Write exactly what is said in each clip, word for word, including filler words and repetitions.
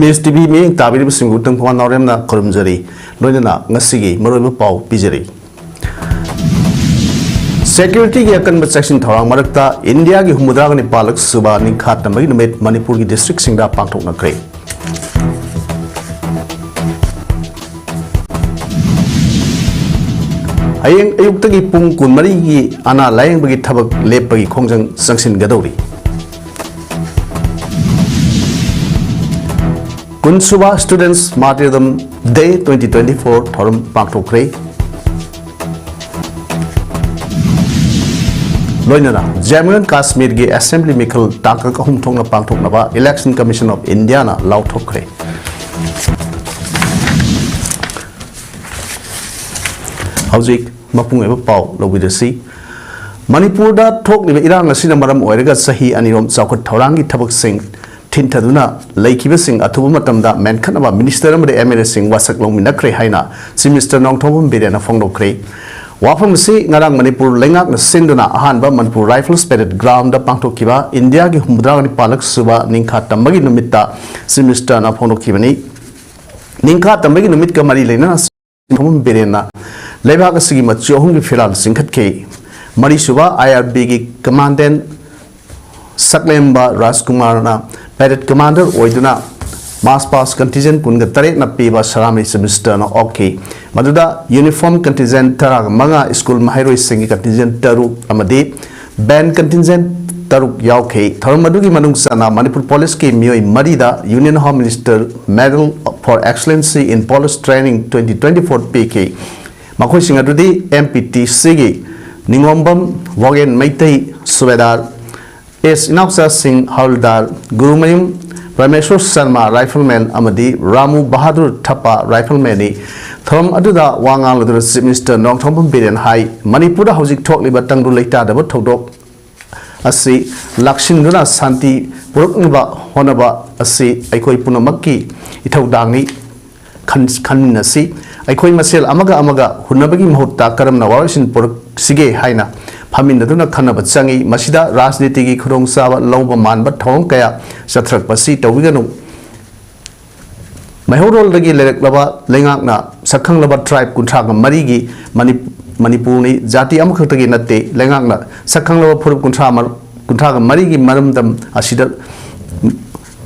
ꯃꯤꯁ T V ꯃꯤꯠꯌꯦꯡ ꯇꯥꯕꯤꯔꯤꯕꯁꯤꯡꯕꯨ ꯇꯝꯐꯃꯉꯥꯜ ꯅꯥꯎꯔꯦꯝꯅ ꯈꯨꯔꯨꯝꯖꯔꯤ꯫ ꯂꯣꯏꯅꯅ ꯉꯁꯤꯒꯤ ꯃꯔꯨꯑꯣꯏꯕ ꯄꯥꯎ ꯄꯤꯖꯔꯤ꯫ ꯁꯦꯀ꯭ꯌꯨꯔꯤꯇꯤꯒꯤ ꯑꯀꯟꯕ ꯆꯦꯛꯁꯤꯟ ꯊꯧꯔꯥꯡ ꯃꯔꯛꯇ ꯏꯟꯗꯤꯌꯥꯒꯤ ꯍꯨꯝꯐꯨꯇꯔꯥꯒ ꯅꯤꯄꯥꯜ ꯁꯨꯕ ꯅꯤꯡꯈꯥ ꯇꯝꯕꯒꯤ ꯅꯨꯃꯤꯠ ꯃꯅꯤꯄꯨꯔꯒꯤ ꯗꯤꯁꯇ꯭ꯔꯤꯛꯁꯤꯡꯗ ꯄꯥꯡꯊꯣꯛꯅꯈ꯭ꯔꯦ꯫ ꯍꯌꯦꯡ ꯑꯌꯨꯛꯇꯒꯤ ꯄꯨꯡ ꯀꯨꯟꯃꯔꯤꯒꯤ ꯑꯅꯥ ꯂꯥꯌꯦꯡꯕꯒꯤ ꯊꯕꯛ ꯂꯦꯞꯄꯒꯤ ꯈꯣꯡꯖꯪ ꯆꯪꯁꯤꯟꯒꯗꯧꯔꯤ꯫ ꯀꯨꯟꯁꯨꯕ Students Martyrdom Day twenty twenty-four ꯊꯧꯔꯝ ꯄꯥꯡꯊꯣꯛꯈ꯭ꯔꯦ꯫ ꯂꯣꯏꯅꯅ ꯖꯝꯃꯨ ꯑꯦꯟ ꯀꯥꯁꯃꯤꯔꯒꯤ ꯑꯦꯁꯦꯝꯕ꯭ꯂꯤ ꯃꯤꯈꯜ ꯇꯥꯡꯀꯛ ꯑꯍꯨꯝ ꯊꯣꯛꯅ ꯄꯥꯡꯊꯣꯛꯅꯕ Election Commission of Indiaꯅ ꯂꯥꯎꯊꯣꯛꯈ꯭ꯔꯦ꯫ ꯍꯧꯖꯤꯛ ꯃꯄꯨꯡ ꯑꯣꯏꯕ ꯄꯥꯎ ꯂꯧꯕꯤꯔꯁꯤ꯫ ꯃꯅꯤꯄꯨꯔꯗ ꯊꯣꯛꯂꯤꯕ ꯏꯔꯥꯡ ꯑꯁꯤꯅ ꯃꯔꯝ ꯑꯣꯏꯔꯒ ꯆꯍꯤ ꯑꯅꯤꯔꯣꯝ ꯆꯥꯎꯈꯠ ꯊꯧꯔꯥꯡꯒꯤ ꯊꯕꯛꯁꯤꯡ ꯊꯤꯟꯊꯗꯨꯅ ꯂꯩꯈꯤꯕꯁꯤꯡ ꯑꯊꯨꯕ ꯃꯇꯝꯗ ꯃꯦꯟꯈꯠꯅꯕ ꯃꯤꯅꯤꯁꯇꯔ ꯑꯃꯗꯤ ꯑꯦꯝ ꯑꯦꯜ ꯑꯦꯁꯤꯡ ꯋꯥꯁꯛ ꯂꯧꯃꯤꯟꯅꯈ꯭ꯔꯦ ꯍꯥꯏꯅ ꯆꯤꯐ ꯃꯤꯅꯤꯁꯇꯔ ꯅꯣꯡꯊꯣꯝꯕꯝ ꯕꯤꯔꯦꯟꯅ ꯐꯣꯡꯗꯣꯛꯈ꯭ꯔꯦ꯫ ꯋꯥꯐꯝ ꯑꯁꯤ ꯉꯔꯥꯡ ꯃꯅꯤꯄꯨꯔ ꯂꯩꯉꯥꯛꯅ ꯁꯤꯟꯗꯨꯅ ꯑꯍꯥꯟꯕ ꯃꯅꯤꯄꯨꯔ ꯔꯥꯏꯐꯜꯁ ꯄꯦꯔꯦꯗ ꯒ꯭ꯔꯥꯎꯟꯗ ꯄꯥꯡꯊꯣꯛꯈꯤꯕ ꯏꯟꯗꯤꯌꯥꯒꯤ ꯍꯨꯝꯐꯨꯇꯔꯥ ꯅꯤꯄꯥꯜꯂꯛ ꯁꯨꯕ ꯅꯤꯡꯈꯥ ꯇꯝꯕꯒꯤ ꯅꯨꯃꯤꯠꯇ ꯆꯤꯐ ꯃꯤꯅꯤꯁꯇꯔꯅ ꯐꯣꯡꯗꯣꯛꯈꯤꯕꯅꯤ꯫ ꯅꯤꯡꯈꯥ ꯇꯝꯕꯒꯤ ꯅꯨꯃꯤꯠꯀ ꯃꯔꯤ ꯂꯩꯅꯅ ꯅꯣꯡꯊꯣꯝꯕꯝ ꯕꯤꯔꯦꯟꯅ ꯂꯩꯕꯥꯛ ꯑꯁꯤꯒꯤ ꯃꯆꯨ ꯑꯍꯨꯝꯒꯤ ꯐꯤꯔꯥꯜ ꯆꯤꯡꯈꯠꯈꯤ꯫ ꯃꯔꯤꯁꯨꯕ ꯑꯥꯏ ꯑꯥꯔ ꯕꯤꯒꯤ ꯀꯃꯥꯟꯗꯦꯟ ꯁꯛꯂꯦꯝꯕ ꯔꯥꯖꯀꯨꯃꯥꯔꯅ ꯄꯦꯔꯦꯗ ꯀꯃꯥꯟꯗꯔ ꯑꯣꯏꯗꯨꯅ ꯃꯥꯔꯆ ꯄꯥꯁ ꯀꯟꯇꯤꯟꯖꯦꯟ ꯀꯨꯟꯒ ꯇꯔꯦꯠꯅ ꯄꯤꯕ ꯁꯅꯥꯃꯍꯤ ꯆꯤꯐ ꯃꯤꯅꯤꯁꯇꯔꯅ ꯑꯣꯛꯈꯤ꯫ ꯃꯗꯨꯗ ꯌꯨꯅꯤꯐꯣꯔꯝ ꯀꯟꯇꯤꯟꯖꯦꯟ ꯇꯔꯥꯒ ꯃꯉꯥ, ꯁ꯭ꯀꯨꯜ ꯃꯍꯩꯔꯣꯏꯁꯤꯡꯒꯤ ꯀꯟꯇꯤꯟꯖꯦꯟ ꯇꯔꯨꯛ ꯑꯃꯗꯤ ꯕꯦꯟ ꯀꯟꯇꯤꯟꯖꯦꯟ ꯇꯔꯨꯛ ꯌꯥꯎꯈꯤ꯫ ꯊꯧꯔꯝ ꯑꯗꯨꯒꯤ ꯃꯅꯨꯡ ꯆꯟꯅ ꯃꯅꯤꯄꯨꯔ ꯄꯨꯂꯤꯁꯀꯤ ꯃꯤꯑꯣꯏ ꯃꯔꯤꯗ Union Home Minister Medal for Excellency in Police Training twenty twenty-four ꯄꯤꯈꯤ꯫ ꯃꯈꯣꯏꯁꯤꯡ ꯑꯗꯨꯗꯤ ꯑꯦꯝ ꯄꯤ ꯇꯤ ꯁꯤꯒꯤ ꯅꯤꯉꯣꯝꯕꯝ ꯋꯥꯒꯦꯟ ꯃꯩꯇꯩ ꯁꯨꯕꯦꯗꯥꯔ, ꯑꯦꯁ ꯏꯅꯥꯎꯆꯥ ꯁꯤꯡ ꯍꯧꯜꯗꯥꯔ, ꯒꯨꯔꯨꯃꯌꯨꯝ ꯄ꯭ꯔꯃꯦꯁꯣꯔ ꯁꯔꯃ ꯔꯥꯏꯐꯜꯃꯦꯟ ꯑꯃꯗꯤ ꯔꯥꯃꯨ ꯕꯍꯥꯗꯨꯔ ꯊꯞꯄ ꯔꯥꯏꯐꯜꯃꯦꯟꯅꯤ꯫ ꯊꯧꯔꯝ ꯑꯗꯨꯗ ꯋꯥ ꯉꯥꯡꯂꯗꯨꯅ ꯆꯤꯐ ꯃꯤꯅꯤꯁꯇꯔ ꯅꯣꯡꯊꯣꯝꯕꯝ ꯕꯤꯔꯦꯟ ꯍꯥꯏ, ꯃꯅꯤꯄꯨꯔꯗ ꯍꯧꯖꯤꯛ ꯊꯣꯛꯂꯤꯕ ꯇꯪꯗꯨ ꯂꯩꯇꯥꯗꯕ ꯊꯧꯗꯣꯛ ꯑꯁꯤ ꯂꯥꯛꯁꯤꯟꯗꯨꯅ ꯁꯥꯟꯇꯤ ꯄꯨꯔꯛꯅꯕ ꯍꯣꯠꯅꯕ ꯑꯁꯤ ꯑꯩꯈꯣꯏ ꯄꯨꯝꯅꯃꯛꯀꯤ ꯏꯊꯧꯗꯥꯡꯅꯤ꯫ ꯈꯟ-, ꯈꯟꯃꯤꯟꯅꯁꯤ꯫ ꯑꯩꯈꯣꯏ ꯃꯁꯦꯜ ꯑꯃꯒ ꯑꯃꯒ ꯍꯨꯟꯅꯕꯒꯤ ꯃꯍꯨꯠꯇ ꯀꯔꯝꯅ ꯋꯥꯔꯣꯏꯁꯤꯟ ꯄꯨꯔꯛꯁꯤꯒꯦ ꯍꯥꯏꯅ ꯐꯝꯃꯤꯟꯅꯗꯨꯅ ꯈꯟꯅꯕ ꯆꯪꯏ꯫ ꯃꯁꯤꯗ ꯔꯥꯖꯅꯤꯇꯤꯒꯤ ꯈꯨꯗꯣꯡꯆꯥꯕ ꯂꯧꯕ ꯃꯥꯟꯕ ꯊꯧꯔꯝ ꯀꯌꯥ ꯆꯠꯊꯔꯛꯄꯁꯤ ꯇꯧꯕꯤꯒꯅꯨ꯫ ꯃꯩꯍꯧꯔꯣꯜꯗꯒꯤ ꯂꯩꯔꯛꯂꯕ ꯂꯩꯉꯥꯛꯅ ꯁꯛꯈꯪꯂꯕ tribe ꯀꯨꯟꯊ꯭ꯔꯥꯒ ꯃꯔꯤꯒꯤ ꯃꯅꯤ-, ꯃꯅꯤꯄꯨꯔꯅꯤ꯫ ꯖꯥꯇꯤ ꯑꯃꯈꯛꯇꯒꯤ ꯅꯠꯇꯦ꯫ ꯂꯩꯉꯥꯛꯅ ꯁꯛꯈꯪꯂꯕ ꯐꯨꯔꯨꯞ ꯀꯨꯟꯊ꯭ꯔꯥ ꯃꯔ-, ꯀꯨꯟꯊ꯭ꯔꯥꯒ ꯃꯔꯤꯒꯤ ꯃꯔꯝꯗꯝ ꯑꯁꯤꯗ,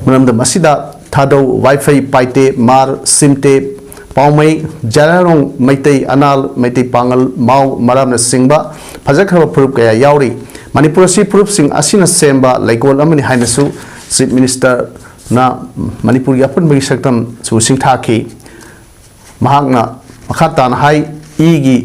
ꯃꯔꯝꯗꯝ ꯑꯁꯤꯗ ꯊꯥꯗꯧ, ꯋꯥꯏꯐꯩ, ꯄꯥꯏꯇꯦ, ꯃꯥꯔ, ꯁꯤꯝꯇꯦ, ꯄꯥꯎꯃꯩ, ꯖꯥꯔꯥꯔꯣꯡ, ꯃꯩꯇꯩ, ꯑꯅꯥꯜ, ꯃꯩꯇꯩ ꯄꯥꯉꯜ, ꯃꯥꯎ, ꯃꯔꯥꯝꯅꯆꯤꯡꯕ ꯐꯖꯈ꯭ꯔꯕ ꯐꯨꯔꯨꯞ ꯀꯌꯥ ꯌꯥꯎꯔꯤ꯫ ꯃꯅꯤꯄꯨꯔ ꯑꯁꯤ ꯐꯨꯔꯨꯞꯁꯤꯡ ꯑꯁꯤꯅ ꯁꯦꯝꯕ ꯂꯩꯀꯣꯜ ꯑꯃꯅꯤ ꯍꯥꯏꯅꯁꯨ Chief Minister ꯅ ꯃꯅꯤꯄꯨꯔꯒꯤ ꯑꯄꯨꯟꯕꯒꯤ ꯁꯛꯇꯝꯁꯨ ꯁꯤꯡꯊꯥꯈꯤ꯫ ꯃꯍꯥꯛꯅ ꯃꯈꯥ ꯇꯥꯅ ꯍꯥꯏ, ꯏꯒꯤ,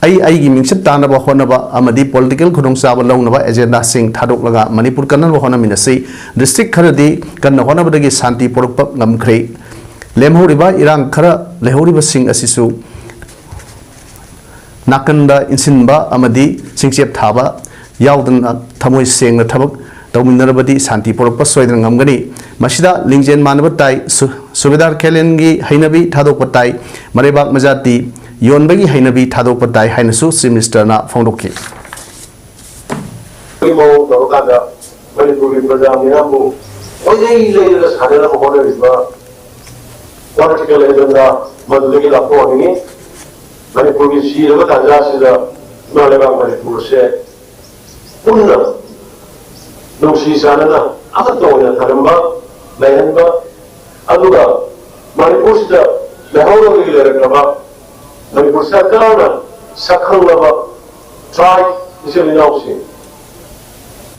ꯑꯩ ꯑꯩꯒꯤ ꯃꯤꯡꯆꯠ ꯇꯥꯅꯕ ꯍꯣꯠꯅꯕ ꯑꯃꯗꯤ political ꯈꯨꯗꯣꯡꯆꯥꯕ ꯂꯧꯅꯕ agendaꯁꯤꯡ ꯊꯥꯗꯣꯛꯂꯒ ꯃꯅꯤꯄꯨꯔ ꯀꯟꯅꯕ ꯍꯣꯠꯅꯃꯤꯟꯅꯁꯤ꯫ District ꯈꯔꯗꯤ ꯀꯟꯅ ꯍꯣꯠꯅꯕꯗꯒꯤ ꯁꯥꯟꯇꯤ ꯄꯨꯔꯛꯄ ꯉꯝꯈ꯭ꯔꯦ꯫ ꯂꯦꯝꯍꯧꯔꯤꯕ ꯏꯔꯥꯡ ꯈꯔ ꯂꯩꯍꯧꯔꯤꯕꯁꯤꯡ ꯑꯁꯤꯁꯨ ꯅꯥꯀꯟꯗ ꯏꯟꯁꯤꯟꯕ ꯑꯃꯗꯤ ꯁꯤꯡꯆꯦꯞ ꯊꯥꯕ ꯌꯥꯎꯗꯅ ꯊꯃꯣꯏ ꯁꯦꯡꯅ ꯊꯕꯛ ꯇꯧꯃꯤꯟꯅꯔꯕꯗꯤ ꯁꯥꯟꯇꯤ ꯄꯨꯔꯛꯄ ꯁꯣꯏꯗꯅ ꯉꯝꯒꯅꯤ꯫ ꯃꯁꯤꯗ ꯂꯤꯡꯖꯦꯜ ꯃꯥꯟꯅꯕ ꯇꯥꯏ, ꯁꯨ-, ꯁꯨꯕꯦꯗꯥꯔ ꯈꯦꯂꯦꯟꯒꯤ ꯍꯩꯅꯕꯤ ꯊꯥꯗꯣꯛꯄ ꯇꯥꯏ, ꯃꯔꯩꯕꯥꯛ ꯃꯖꯥꯇꯤ ꯌꯣꯟꯕꯒꯤ ꯍꯩꯅꯕꯤ ꯊꯥꯗꯣꯛꯄ ꯇꯥꯏ ꯍꯥꯏꯅꯁꯨ Chief Minister ꯅ ꯐꯣꯡꯗꯣꯛꯈꯤ꯫ ꯑꯩꯈꯣꯏꯒꯤ ꯃꯑꯣꯡ ꯇꯧꯔꯀꯥꯟꯗ ꯃꯅꯤꯄꯨꯔꯒꯤ ꯄ꯭ꯔꯖꯥ ꯃꯤꯌꯥꯝꯕꯨ ꯀꯣꯏꯂꯩ ꯂꯩꯔꯒ ꯁꯥꯟꯅꯅꯕ ꯍꯣꯠꯅꯔꯤꯕ political agenda ꯃꯗꯨꯗꯒꯤ ꯂꯥꯞꯊꯣꯛꯍꯟꯅꯤꯡꯉꯤ꯫ ꯃꯅꯤꯄꯨꯔꯒꯤ ꯁꯤꯔꯕ ꯇꯥꯟꯖꯥꯁꯤꯗ ꯏꯃꯥ ꯂꯩꯕꯥꯛ ꯃꯅꯤꯄꯨꯔꯁꯦ ꯄꯨꯟꯅ ꯅꯨꯡꯁꯤ ꯆꯥꯟꯅꯅ ꯑꯃꯠꯇ ꯑꯣꯏꯅ ꯊꯝꯕ, ꯂꯩꯍꯟꯕ, ꯑꯗꯨꯒ ꯃꯅꯤꯄꯨꯔꯁꯤꯗ ꯂꯩꯍꯧꯔꯕꯒꯤ ꯂꯩꯔꯛꯂꯕ ꯃꯅꯤꯄꯨꯔ ꯁꯔꯀꯥꯔꯅ ꯁꯛꯈꯪꯂꯕ tribe ꯏꯆꯤꯜ ꯏꯅꯥꯎꯁꯤꯡ,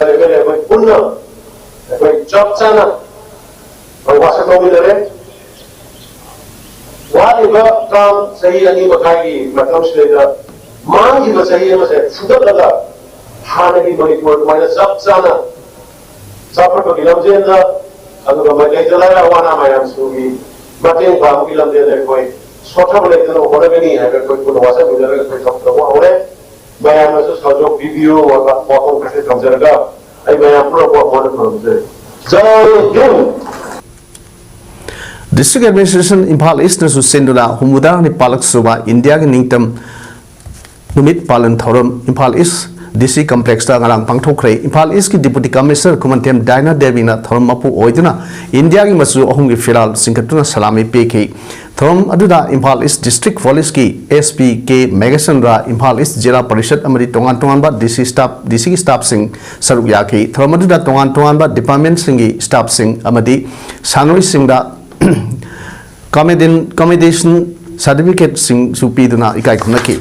ꯑꯩꯈꯣꯏ ꯄꯨꯟꯅ ꯑꯩꯈꯣꯏ ꯆꯞ ꯆꯥꯅ ꯋꯥꯁꯛ ꯇꯧꯃꯤꯟꯅꯔꯦ꯫ ꯋꯥꯠꯂꯤꯕ term ꯆꯍꯤ ꯑꯅꯤ ꯃꯈꯥꯏꯒꯤ ꯃꯇꯝꯁꯤꯗꯩꯗ ꯃꯥꯡꯈꯤꯕ ꯆꯍꯤ ꯑꯃꯁꯦ ꯐꯨꯒꯠꯂꯒ ꯍꯥꯟꯅꯒꯤ ꯃꯅꯤꯄꯨꯔ ꯑꯗꯨꯃꯥꯏꯅ ꯆꯞ ꯆꯥꯅ ꯆꯥꯎꯈꯠꯄꯒꯤ ꯂꯝꯖꯦꯜꯗ, ꯑꯗꯨꯒ ꯃꯩꯇꯩꯗ ꯂꯥꯏꯔ ꯑꯋꯥ ꯑꯅꯥ ꯃꯌꯥꯝꯁꯤꯡꯒꯤ ꯃꯇꯦꯡ ꯄꯥꯡꯕꯒꯤ ꯂꯝꯖꯦꯜꯗ ꯑꯩꯈꯣꯏ ꯁꯣꯠꯊꯕ ꯂꯩꯇꯅꯕ ꯍꯣꯠꯅꯒꯅꯤ ꯍꯥꯏꯕ ꯑꯩꯈꯣꯏ ꯄꯨꯟꯅ ꯋꯥꯁꯛꯃꯤꯟꯅꯔꯒ ꯑꯩꯈꯣꯏ ꯊꯕꯛ ꯇꯧꯕ ꯍꯧꯔꯦ꯫ ꯃꯌꯥꯝꯅꯁꯨ ꯁꯍꯖꯣꯛ ꯄꯤꯕꯤꯌꯨ꯫ ꯋꯥꯐꯝ ꯈꯔ ꯊꯝꯖꯔꯒ ꯑꯩ ꯃꯌꯥꯝ ꯄꯨꯝꯅꯃꯛꯄꯨ ꯑꯃꯨꯛ ꯍꯟꯅ ꯈꯨꯔꯨꯝꯖꯔꯤ꯫ ꯖꯥꯏ ꯍꯤꯟꯗ꯫ District Administration ꯏꯝꯐꯥꯜ ꯏꯁꯅꯁꯨ ꯁꯤꯟꯗꯨꯅ ꯍꯨꯝꯐꯨꯇꯔꯥꯅꯤ ꯄꯥꯜꯂꯛ ꯁꯨꯕ ꯏꯟꯗꯤꯌꯥꯒꯤ ꯅꯤꯡꯇꯝ ꯅꯨꯃꯤꯠ ꯄꯥꯂꯟ ꯊꯧꯔꯝ ꯏꯝꯐꯥꯜ ꯏꯁ ꯗꯤ ꯁꯤ ꯀꯝꯄ꯭ꯂꯦꯛꯁꯇ ꯉꯔꯥꯡ ꯄꯥꯡꯊꯣꯛꯈ꯭ꯔꯦ꯫ ꯏꯝꯐꯥꯜ ꯏꯁꯀꯤ ꯗꯤꯄꯨꯇꯤ ꯀꯃꯤꯁꯅꯔ ꯈꯨꯃꯟꯊꯦꯝ ꯗꯥꯏꯅꯥ ꯗꯦꯕꯤꯅ ꯊꯧꯔꯝ ꯃꯄꯨ ꯑꯣꯏꯗꯨꯅ ꯏꯟꯗꯤꯌꯥꯒꯤ ꯃꯆꯨ ꯑꯍꯨꯝꯒꯤ ꯐꯤꯔꯥꯜ ꯆꯤꯡꯈꯠꯇꯨꯅ ꯁꯂꯥꯃꯤ ꯄꯤꯈꯤ꯫ ꯊꯧꯔꯝ ꯑꯗꯨꯗ ꯏꯝꯐꯥꯜ ꯏꯁ ꯗꯤꯁꯇ꯭ꯔꯤꯛ ꯄꯨꯂꯤꯁꯀꯤ S P K Meghachandra, Imphal ꯏꯁ ꯖꯤꯂꯥ ꯄꯔꯤꯁꯠ ꯑꯃꯗꯤ ꯇꯣꯉꯥꯟ ꯇꯣꯉꯥꯟꯕ ꯗꯤ ꯁꯤ ꯁ꯭ꯇꯥꯐ, ꯗꯤ ꯁꯤꯒꯤ ꯁ꯭ꯇꯥꯐꯁꯤꯡ ꯁꯔꯨꯛ ꯌꯥꯈꯤ꯫ ꯊꯧꯔꯝ ꯑꯗꯨꯗ ꯇꯣꯉꯥꯟ ꯇꯣꯉꯥꯟꯕ ꯗꯤꯄꯥꯔꯠꯃꯦꯟꯠꯁꯤꯡꯒꯤ ꯁ꯭ꯇꯥꯐꯁꯤꯡ ꯑꯃꯗꯤ ꯁꯥꯟꯅꯔꯣꯏꯁꯤꯡꯗ ꯀꯃꯦꯗꯤꯟ-, ꯀꯃꯦꯗꯦꯁꯟ ꯁꯥꯔꯇꯤꯐꯤꯀꯦꯠꯁꯤꯡꯁꯨ ꯄꯤꯗꯨꯅ ꯏꯀꯥꯏ ꯈꯨꯝꯅꯈꯤ꯫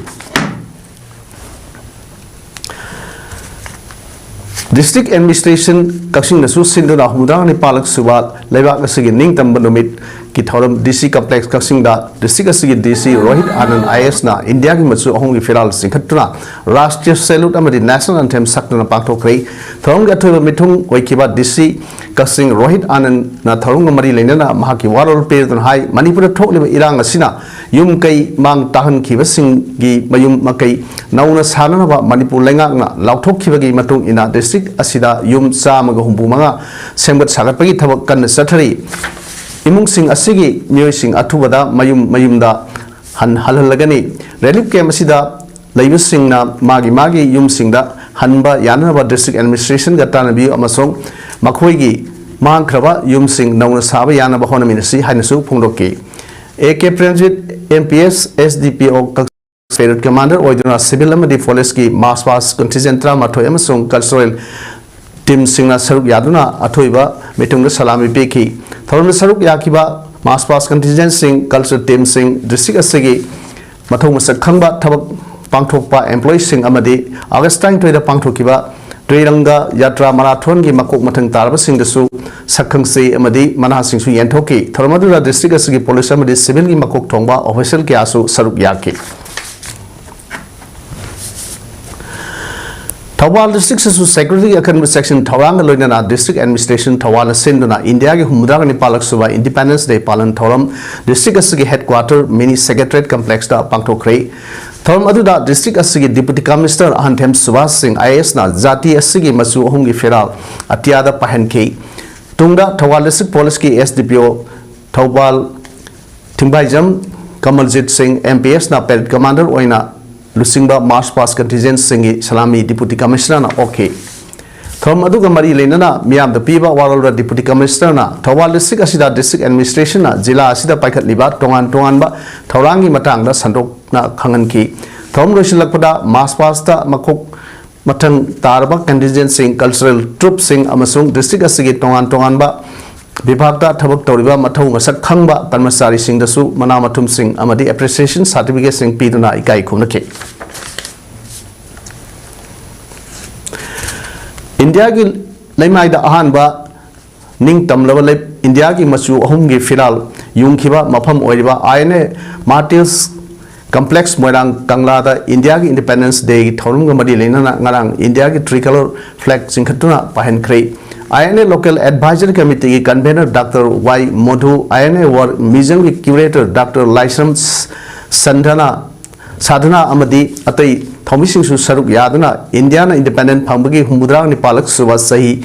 ꯗꯤꯁꯇ꯭ꯔꯤꯛ ꯑꯦꯗꯃꯤꯅꯤꯁꯇ꯭ꯔꯦꯁꯟ ꯀꯛꯆꯤꯡꯅꯁꯨ ꯁꯤꯟꯗꯨꯅ ꯍꯨꯝꯐꯨꯇꯔꯥ ꯅꯤꯄꯥꯜꯂꯛ ꯁꯨꯕ ꯂꯩꯕꯥꯛ ꯑꯁꯤꯒꯤ ꯅꯤꯡꯇꯝꯕ ꯅꯨꯃꯤꯠꯀꯤ ꯊꯧꯔꯝ ꯗꯤ ꯁꯤ ꯀꯝꯄ꯭ꯂꯦꯛꯁ ꯀꯛꯆꯤꯡꯗ ꯗꯤꯁꯇ꯭ꯔꯤꯛ ꯑꯁꯤꯒꯤ ꯗꯤ ꯁꯤ ꯔꯣꯍꯤꯠ ꯑꯥꯅꯟꯗ ꯑꯥꯏ ꯑꯦꯁꯅ ꯏꯟꯗꯤꯌꯥꯒꯤ ꯃꯆꯨ ꯑꯍꯨꯝꯒꯤ ꯐꯤꯔꯥꯜ ꯆꯤꯡꯈꯠꯇꯨꯅ ꯔꯥꯁꯇ꯭ꯔꯤꯌ ꯁꯦꯂꯨꯠ ꯑꯃꯗꯤ ꯅꯦꯁꯅꯦꯜ ꯑꯦꯟꯊꯦꯝ ꯁꯛꯇꯨꯅ ꯄꯥꯡꯊꯣꯛꯈ꯭ꯔꯦ꯫ ꯊꯧꯔꯝꯒꯤ ꯑꯊꯣꯏꯕ ꯃꯤꯊꯨꯡ ꯑꯣꯏꯈꯤꯕ ꯗꯤ ꯁꯤ ꯀꯛꯆꯤꯡ ꯔꯣꯍꯤꯠ ꯑꯥꯅꯟꯗꯅ ꯊꯧꯔꯝꯒ ꯃꯔꯤ ꯂꯩꯅꯅ ꯃꯍꯥꯛꯀꯤ ꯋꯥꯔꯣꯜ ꯄꯤꯔꯗꯨꯅ ꯍꯥꯏ, ꯃꯅꯤꯄꯨꯔꯗ ꯊꯣꯛꯂꯤꯕ ꯏꯔꯥꯡ ꯑꯁꯤꯅ ꯌꯨꯝ ꯀꯩ ꯃꯥꯡ ꯇꯥꯍꯟꯈꯤꯕꯁꯤꯡꯒꯤ ꯃꯌꯨꯝ ꯃꯀꯩ ꯅꯧꯅ ꯁꯥꯅꯅꯕ ꯃꯅꯤꯄꯨꯔ ꯂꯩꯉꯥꯛꯅ ꯂꯥꯎꯊꯣꯛꯈꯤꯕꯒꯤ ꯃꯇꯨꯡ ꯏꯟꯅ ꯗꯤꯁꯇ꯭ꯔꯤꯛ ꯑꯁꯤꯗ ꯌꯨꯝ ꯆꯥꯝꯃꯒ ꯍꯨꯝꯐꯨ ꯃꯉꯥ ꯁꯦꯝꯒꯠ ꯁꯥꯒꯠꯄꯒꯤ ꯊꯕꯛ ꯀꯟꯅ ꯆꯠꯊꯔꯤ꯫ ꯏꯃꯨꯡꯁꯤꯡ ꯑꯁꯤꯒꯤ ꯃꯤꯑꯣꯏꯁꯤꯡ ꯑꯊꯨꯕꯗ ꯃꯌꯨꯝ ꯃꯌꯨꯝꯗ ꯍꯟ-, ꯍꯜꯍꯜꯂꯒꯅꯤ꯫ ꯔꯤꯂꯤꯐ ꯀꯦꯝꯞ ꯑꯁꯤꯗ ꯂꯩꯕꯁꯤꯡꯅ ꯃꯥꯒꯤ ꯃꯥꯒꯤ ꯌꯨꯝꯁꯤꯡꯗ ꯍꯟꯕ ꯌꯥꯅꯅꯕ ꯗꯤꯁꯇ꯭ꯔꯤꯛ ꯑꯦꯗꯃꯤꯅꯤꯁꯇ꯭ꯔꯦꯁꯟꯒ ꯇꯥꯟꯅꯕꯤꯌꯨ ꯑꯃꯁꯨꯡ ꯃꯈꯣꯏꯒꯤ ꯃꯥꯡꯈ꯭ꯔꯕ ꯌꯨꯝꯁꯤꯡ ꯅꯧꯅ ꯁꯥꯕ ꯌꯥꯅꯕ ꯍꯣꯠꯅꯃꯤꯟꯅꯁꯤ ꯍꯥꯏꯅꯁꯨ ꯐꯣꯡꯗꯣꯛꯈꯤ꯫ A K Premjit, M P S, S D ꯄꯤ ꯑꯣ ꯀꯛꯆꯤꯡ ꯄꯦꯔꯦꯗ ꯀꯃꯥꯟꯗꯔ ꯑꯣꯏꯗꯨꯅ ꯁꯤꯚꯤꯜ ꯑꯃꯗꯤ ꯐꯣꯔꯦꯁꯀꯤ ꯃꯥꯔꯆ ꯄꯥꯁ ꯀꯟꯇꯤꯟꯖꯦꯟ ꯇꯔꯥꯃꯥꯊꯣꯏ ꯑꯃꯁꯨꯡ ꯀꯜꯆꯔꯦꯜ ꯇꯤꯝꯁꯤꯡꯅ ꯁꯔꯨꯛ ꯌꯥꯗꯨꯅ ꯑꯊꯣꯏꯕ ꯃꯤꯊꯨꯡꯗ ꯁꯂꯥꯃꯤ ꯄꯤꯈꯤ꯫ ꯊꯧꯔꯝꯗ ꯁꯔꯨꯛ ꯌꯥꯈꯤꯕ ꯃꯥꯔꯆ ꯄꯥꯁ ꯀꯟꯇꯤꯟꯖꯦꯟꯁꯤꯡ, ꯀꯜꯆꯔ ꯇꯤꯝꯁꯤꯡ, ꯗꯤꯁꯇ꯭ꯔꯤꯛ ꯑꯁꯤꯒꯤ ꯃꯊꯧ ꯃꯁꯛ ꯈꯪꯕ ꯊꯕꯛ ꯄꯥꯡꯊꯣꯛꯄ ꯑꯦꯝꯄ꯭ꯂꯣꯌꯤꯁꯤꯡ ꯑꯃꯗꯤ ꯑꯥꯒꯁ ꯇꯔꯥꯅꯤꯊꯣꯏꯗ ꯄꯥꯡꯊꯣꯛꯈꯤꯕ ꯇ꯭ꯔꯤꯔꯪꯒ ꯌꯥꯇ꯭ꯔꯥ ꯃꯔꯥꯊꯣꯟꯒꯤ ꯃꯀꯣꯛ ꯃꯊꯪ ꯇꯥꯔꯕꯁꯤꯡꯗꯁꯨ ꯁꯛꯈꯪꯆꯦ ꯑꯃꯗꯤ ꯃꯅꯥꯁꯤꯡꯁꯨ ꯌꯦꯟꯊꯣꯛꯈꯤ꯫ ꯊꯧꯔꯝ ꯑꯗꯨꯗ ꯗꯤꯁꯇ꯭ꯔꯤꯛ ꯑꯁꯤꯒꯤ ꯄꯨꯂꯤꯁ ꯑꯃꯗꯤ ꯁꯤꯚꯤꯜꯒꯤ ꯃꯀꯣꯛ ꯊꯣꯡꯕ ꯑꯣꯐꯤꯁꯤꯌꯦꯜ ꯀꯌꯥꯁꯨ ꯁꯔꯨꯛ ꯌꯥꯈꯤ꯫ ꯊꯧꯕꯥꯜ ꯗꯤꯁꯇ꯭ꯔꯤꯛꯁꯤꯁꯨ ꯁꯦꯀ꯭ꯌꯨꯔꯤꯇꯤꯒꯤ ꯑꯀꯟꯕ ꯆꯦꯛꯁꯤꯟ ꯊꯧꯔꯥꯡꯒ ꯂꯣꯏꯅꯅ ꯗꯤꯁꯇ꯭ꯔꯤꯛ ꯑꯦꯗꯃꯤꯅꯤꯁꯇ꯭ꯔꯦꯁꯟ ꯊꯧꯕꯥꯜꯅ ꯁꯤꯟꯗꯨꯅ ꯏꯟꯗꯤꯌꯥꯒꯤ ꯍꯨꯝꯐꯨꯇꯔꯥꯒ ꯅꯤꯄꯥꯜꯂꯛ ꯁꯨꯕ ꯏꯟꯗꯤꯄꯦꯟꯗꯦꯟꯁ ꯗꯦ ꯄꯥꯂꯟ ꯊꯧꯔꯝ ꯗꯤꯁꯇ꯭ꯔꯤꯛ ꯑꯁꯤꯒꯤ ꯍꯦꯗꯀ꯭ꯋꯥꯇꯔ ꯃꯤꯅꯤ ꯁꯦꯀ꯭ꯔꯦꯇꯔꯤꯌꯦꯠ ꯀꯝꯄ꯭ꯂꯦꯛꯁꯇ ꯄꯥꯡꯊꯣꯛꯈ꯭ꯔꯦ꯫ ꯊꯧꯔꯝ ꯑꯗꯨꯗ ꯗꯤꯁꯇ꯭ꯔꯤꯛ ꯑꯁꯤꯒꯤ ꯗꯤꯄꯨꯇꯤ ꯀꯃꯤꯁꯅꯔ ꯑꯍꯟꯊꯦꯝ ꯁꯨꯕꯥꯁ ꯁꯤꯡ ꯑꯥꯏ ꯑꯦ ꯑꯦꯁꯅ ꯖꯥꯇꯤ ꯑꯁꯤꯒꯤ ꯃꯆꯨ ꯑꯍꯨꯝꯒꯤ ꯐꯤꯔꯥꯜ ꯑꯇꯤꯌꯥꯗ ꯄꯥꯏꯍꯟꯈꯤ꯫ ꯇꯨꯡꯗ ꯊꯧꯕꯥꯜ ꯗꯤꯁꯇ꯭ꯔꯤꯛ ꯄꯨꯂꯤꯁꯀꯤ ꯑꯦꯁ ꯗꯤ ꯄꯤ ꯑꯣ ꯊꯧꯕꯥꯜ ꯊꯤꯡꯕꯥꯏꯖꯝ ꯀꯃꯜꯖꯤꯠ ꯁꯤꯡ ꯑꯦꯝ ꯄꯤ ꯑꯦꯁꯅ ꯄꯦꯔꯦꯗ ꯀꯃꯥꯟꯗꯔ ꯑꯣꯏꯅ ꯂꯨꯆꯤꯡꯕ March Past Contingentꯁꯤꯡꯒꯤ ꯁꯂꯥꯃꯤ Deputy Commissionerꯅ ꯑꯣꯛꯈꯤ꯫ ꯊꯧꯔꯝ ꯑꯗꯨꯒ ꯃꯔꯤ ꯂꯩꯅꯅ ꯃꯤꯌꯥꯝꯗ ꯄꯤꯕ ꯋꯥꯔꯣꯜꯗ Deputy Commissionerꯅ ꯊꯧꯕꯥꯜ district ꯑꯁꯤꯗ district administrationꯅ ꯖꯤꯂꯥ ꯑꯁꯤꯗ ꯄꯥꯏꯈꯠꯂꯤꯕ ꯇꯣꯉꯥꯟ ꯇꯣꯉꯥꯟꯕ ꯊꯧꯔꯥꯡꯒꯤ ꯃꯇꯥꯡꯗ ꯁꯟꯗꯣꯛꯅ ꯈꯪꯍꯟꯈꯤ꯫ ꯊꯧꯔꯝ ꯂꯣꯏꯁꯤꯜꯂꯛꯄꯗ March Pastꯇ ꯃꯀꯣꯛ ꯃꯊꯪ ꯇꯥꯔꯕ contingentꯁꯤꯡ, cultural troupeꯁꯤꯡ ꯑꯃꯁꯨꯡ district ꯑꯁꯤꯒꯤ ꯇꯣꯉꯥꯟ ꯇꯣꯉꯥꯟꯕ ꯕꯤꯚꯥꯒꯇ ꯊꯕꯛ ꯇꯧꯔꯤꯕ ꯃꯊꯧ ꯃꯁꯛ ꯈꯪꯕ ꯀꯔꯃꯆꯥꯔꯤꯁꯤꯡꯗꯁꯨ ꯃꯅꯥ ꯃꯊꯨꯝꯁꯤꯡ ꯑꯃꯗꯤ appreciation certificateꯁꯤꯡ ꯄꯤꯗꯨꯅ ꯏꯀꯥꯏ ꯈꯨꯝꯅꯈꯤ꯫ ꯏꯟꯗꯤꯌꯥꯒꯤ ꯂꯩꯃꯥꯏꯗ ꯑꯍꯥꯟꯕ ꯅꯤꯡꯇꯝꯂꯕ ꯂꯩ-, ꯏꯟꯗꯤꯌꯥꯒꯤ ꯃꯆꯨ ꯑꯍꯨꯝꯒꯤ ꯐꯤꯔꯥꯜ ꯌꯨꯡꯈꯤꯕ ꯃꯐꯝ ꯑꯣꯏꯔꯤꯕ I N A Martyrs Complex ꯃꯣꯏꯔꯥꯡ ꯀꯪꯂꯥꯗ ꯏꯟꯗꯤꯌꯥꯒꯤ Independence Dayꯒꯤ ꯊꯧꯔꯝꯒ ꯃꯔꯤ ꯂꯩꯅꯅ ꯉꯔꯥꯡ ꯏꯟꯗꯤꯌꯥꯒꯤ tricolour flag ꯆꯤꯡꯈꯠꯇꯨꯅ ꯄꯥꯏꯍꯟꯈ꯭ꯔꯦ꯫ I N A Local Advisory Committeeꯒꯤ convener Doctor Y Madhu, I N A War Museumꯒꯤ curator Doctor ꯂꯥꯏꯁ꯭ꯔꯝ ꯁꯟꯗꯅ, ꯁꯥꯙꯅ ꯑꯃꯗꯤ ꯑꯇꯩ ꯊꯧꯃꯤꯁꯤꯡꯁꯨ ꯁꯔꯨꯛ ꯌꯥꯗꯨꯅ ꯏꯟꯗꯤꯌꯥꯅ independent ꯐꯪꯕꯒꯤ ꯍꯨꯝꯐꯨꯇꯔꯥ ꯅꯤꯄꯥꯜꯂꯛ ꯁꯨꯕ ꯆꯍꯤ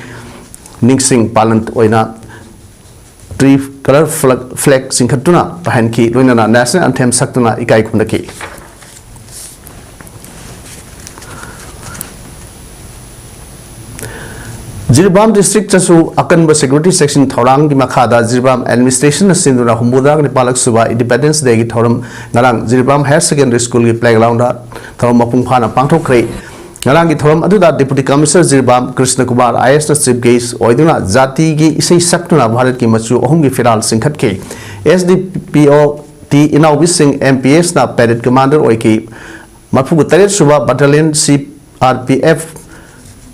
ꯅꯤꯡꯁꯤꯡ ꯄꯥꯂꯟ ꯑꯣꯏꯅ tricolour flag, flag ꯆꯤꯡꯈꯠꯇꯨꯅ ꯄꯥꯏꯍꯟꯈꯤ, ꯂꯣꯏꯅꯅ national anthem ꯁꯛꯇꯨꯅ ꯏꯀꯥꯏ ꯈꯨꯝꯅꯈꯤ꯫ ꯖꯤꯔꯤꯕꯥꯝ districtꯇꯁꯨ ꯑꯀꯟꯕ security ꯆꯦꯛꯁꯤꯟ ꯊꯧꯔꯥꯡꯒꯤ ꯃꯈꯥꯗ ꯖꯤꯔꯤꯕꯥꯝ administrationꯅ ꯁꯤꯟꯗꯨꯅ ꯍꯨꯝꯐꯨꯇꯔꯥ ꯅꯤꯄꯥꯜꯂꯛ ꯁꯨꯕ Independence Dayꯒꯤ ꯊꯧꯔꯝ ꯉꯔꯥꯡ ꯖꯤꯔꯤꯕꯥꯝ Higher Secondary Schoolꯒꯤ playgroundꯗ ꯊꯧꯔꯝ ꯃꯄꯨꯡ ꯐꯥꯅ ꯄꯥꯡꯊꯣꯛꯈ꯭ꯔꯦ꯫ ꯉꯔꯥꯡꯒꯤ ꯊꯧꯔꯝ ꯑꯗꯨꯗ Deputy Commissioner Jiribam Krishna Kumar I A S ꯅ chief guest ꯑꯣꯏꯗꯨꯅ ꯖꯥꯇꯤꯒꯤ ꯏꯁꯩ ꯁꯛꯇꯨꯅ ꯚꯥꯔꯠꯀꯤ ꯃꯆꯨ ꯑꯍꯨꯝꯒꯤ ꯐꯤꯔꯥꯜ ꯆꯤꯡꯈꯠꯈꯤ꯫ S D P O T ꯏꯅꯥꯎꯕꯤ ꯁꯤꯡ M P S ꯅ parade commander ꯑꯣꯏꯈꯤ꯫ ꯃꯔꯤꯐꯨꯇꯔꯦꯠ ꯁꯨꯕ Battalion C R P F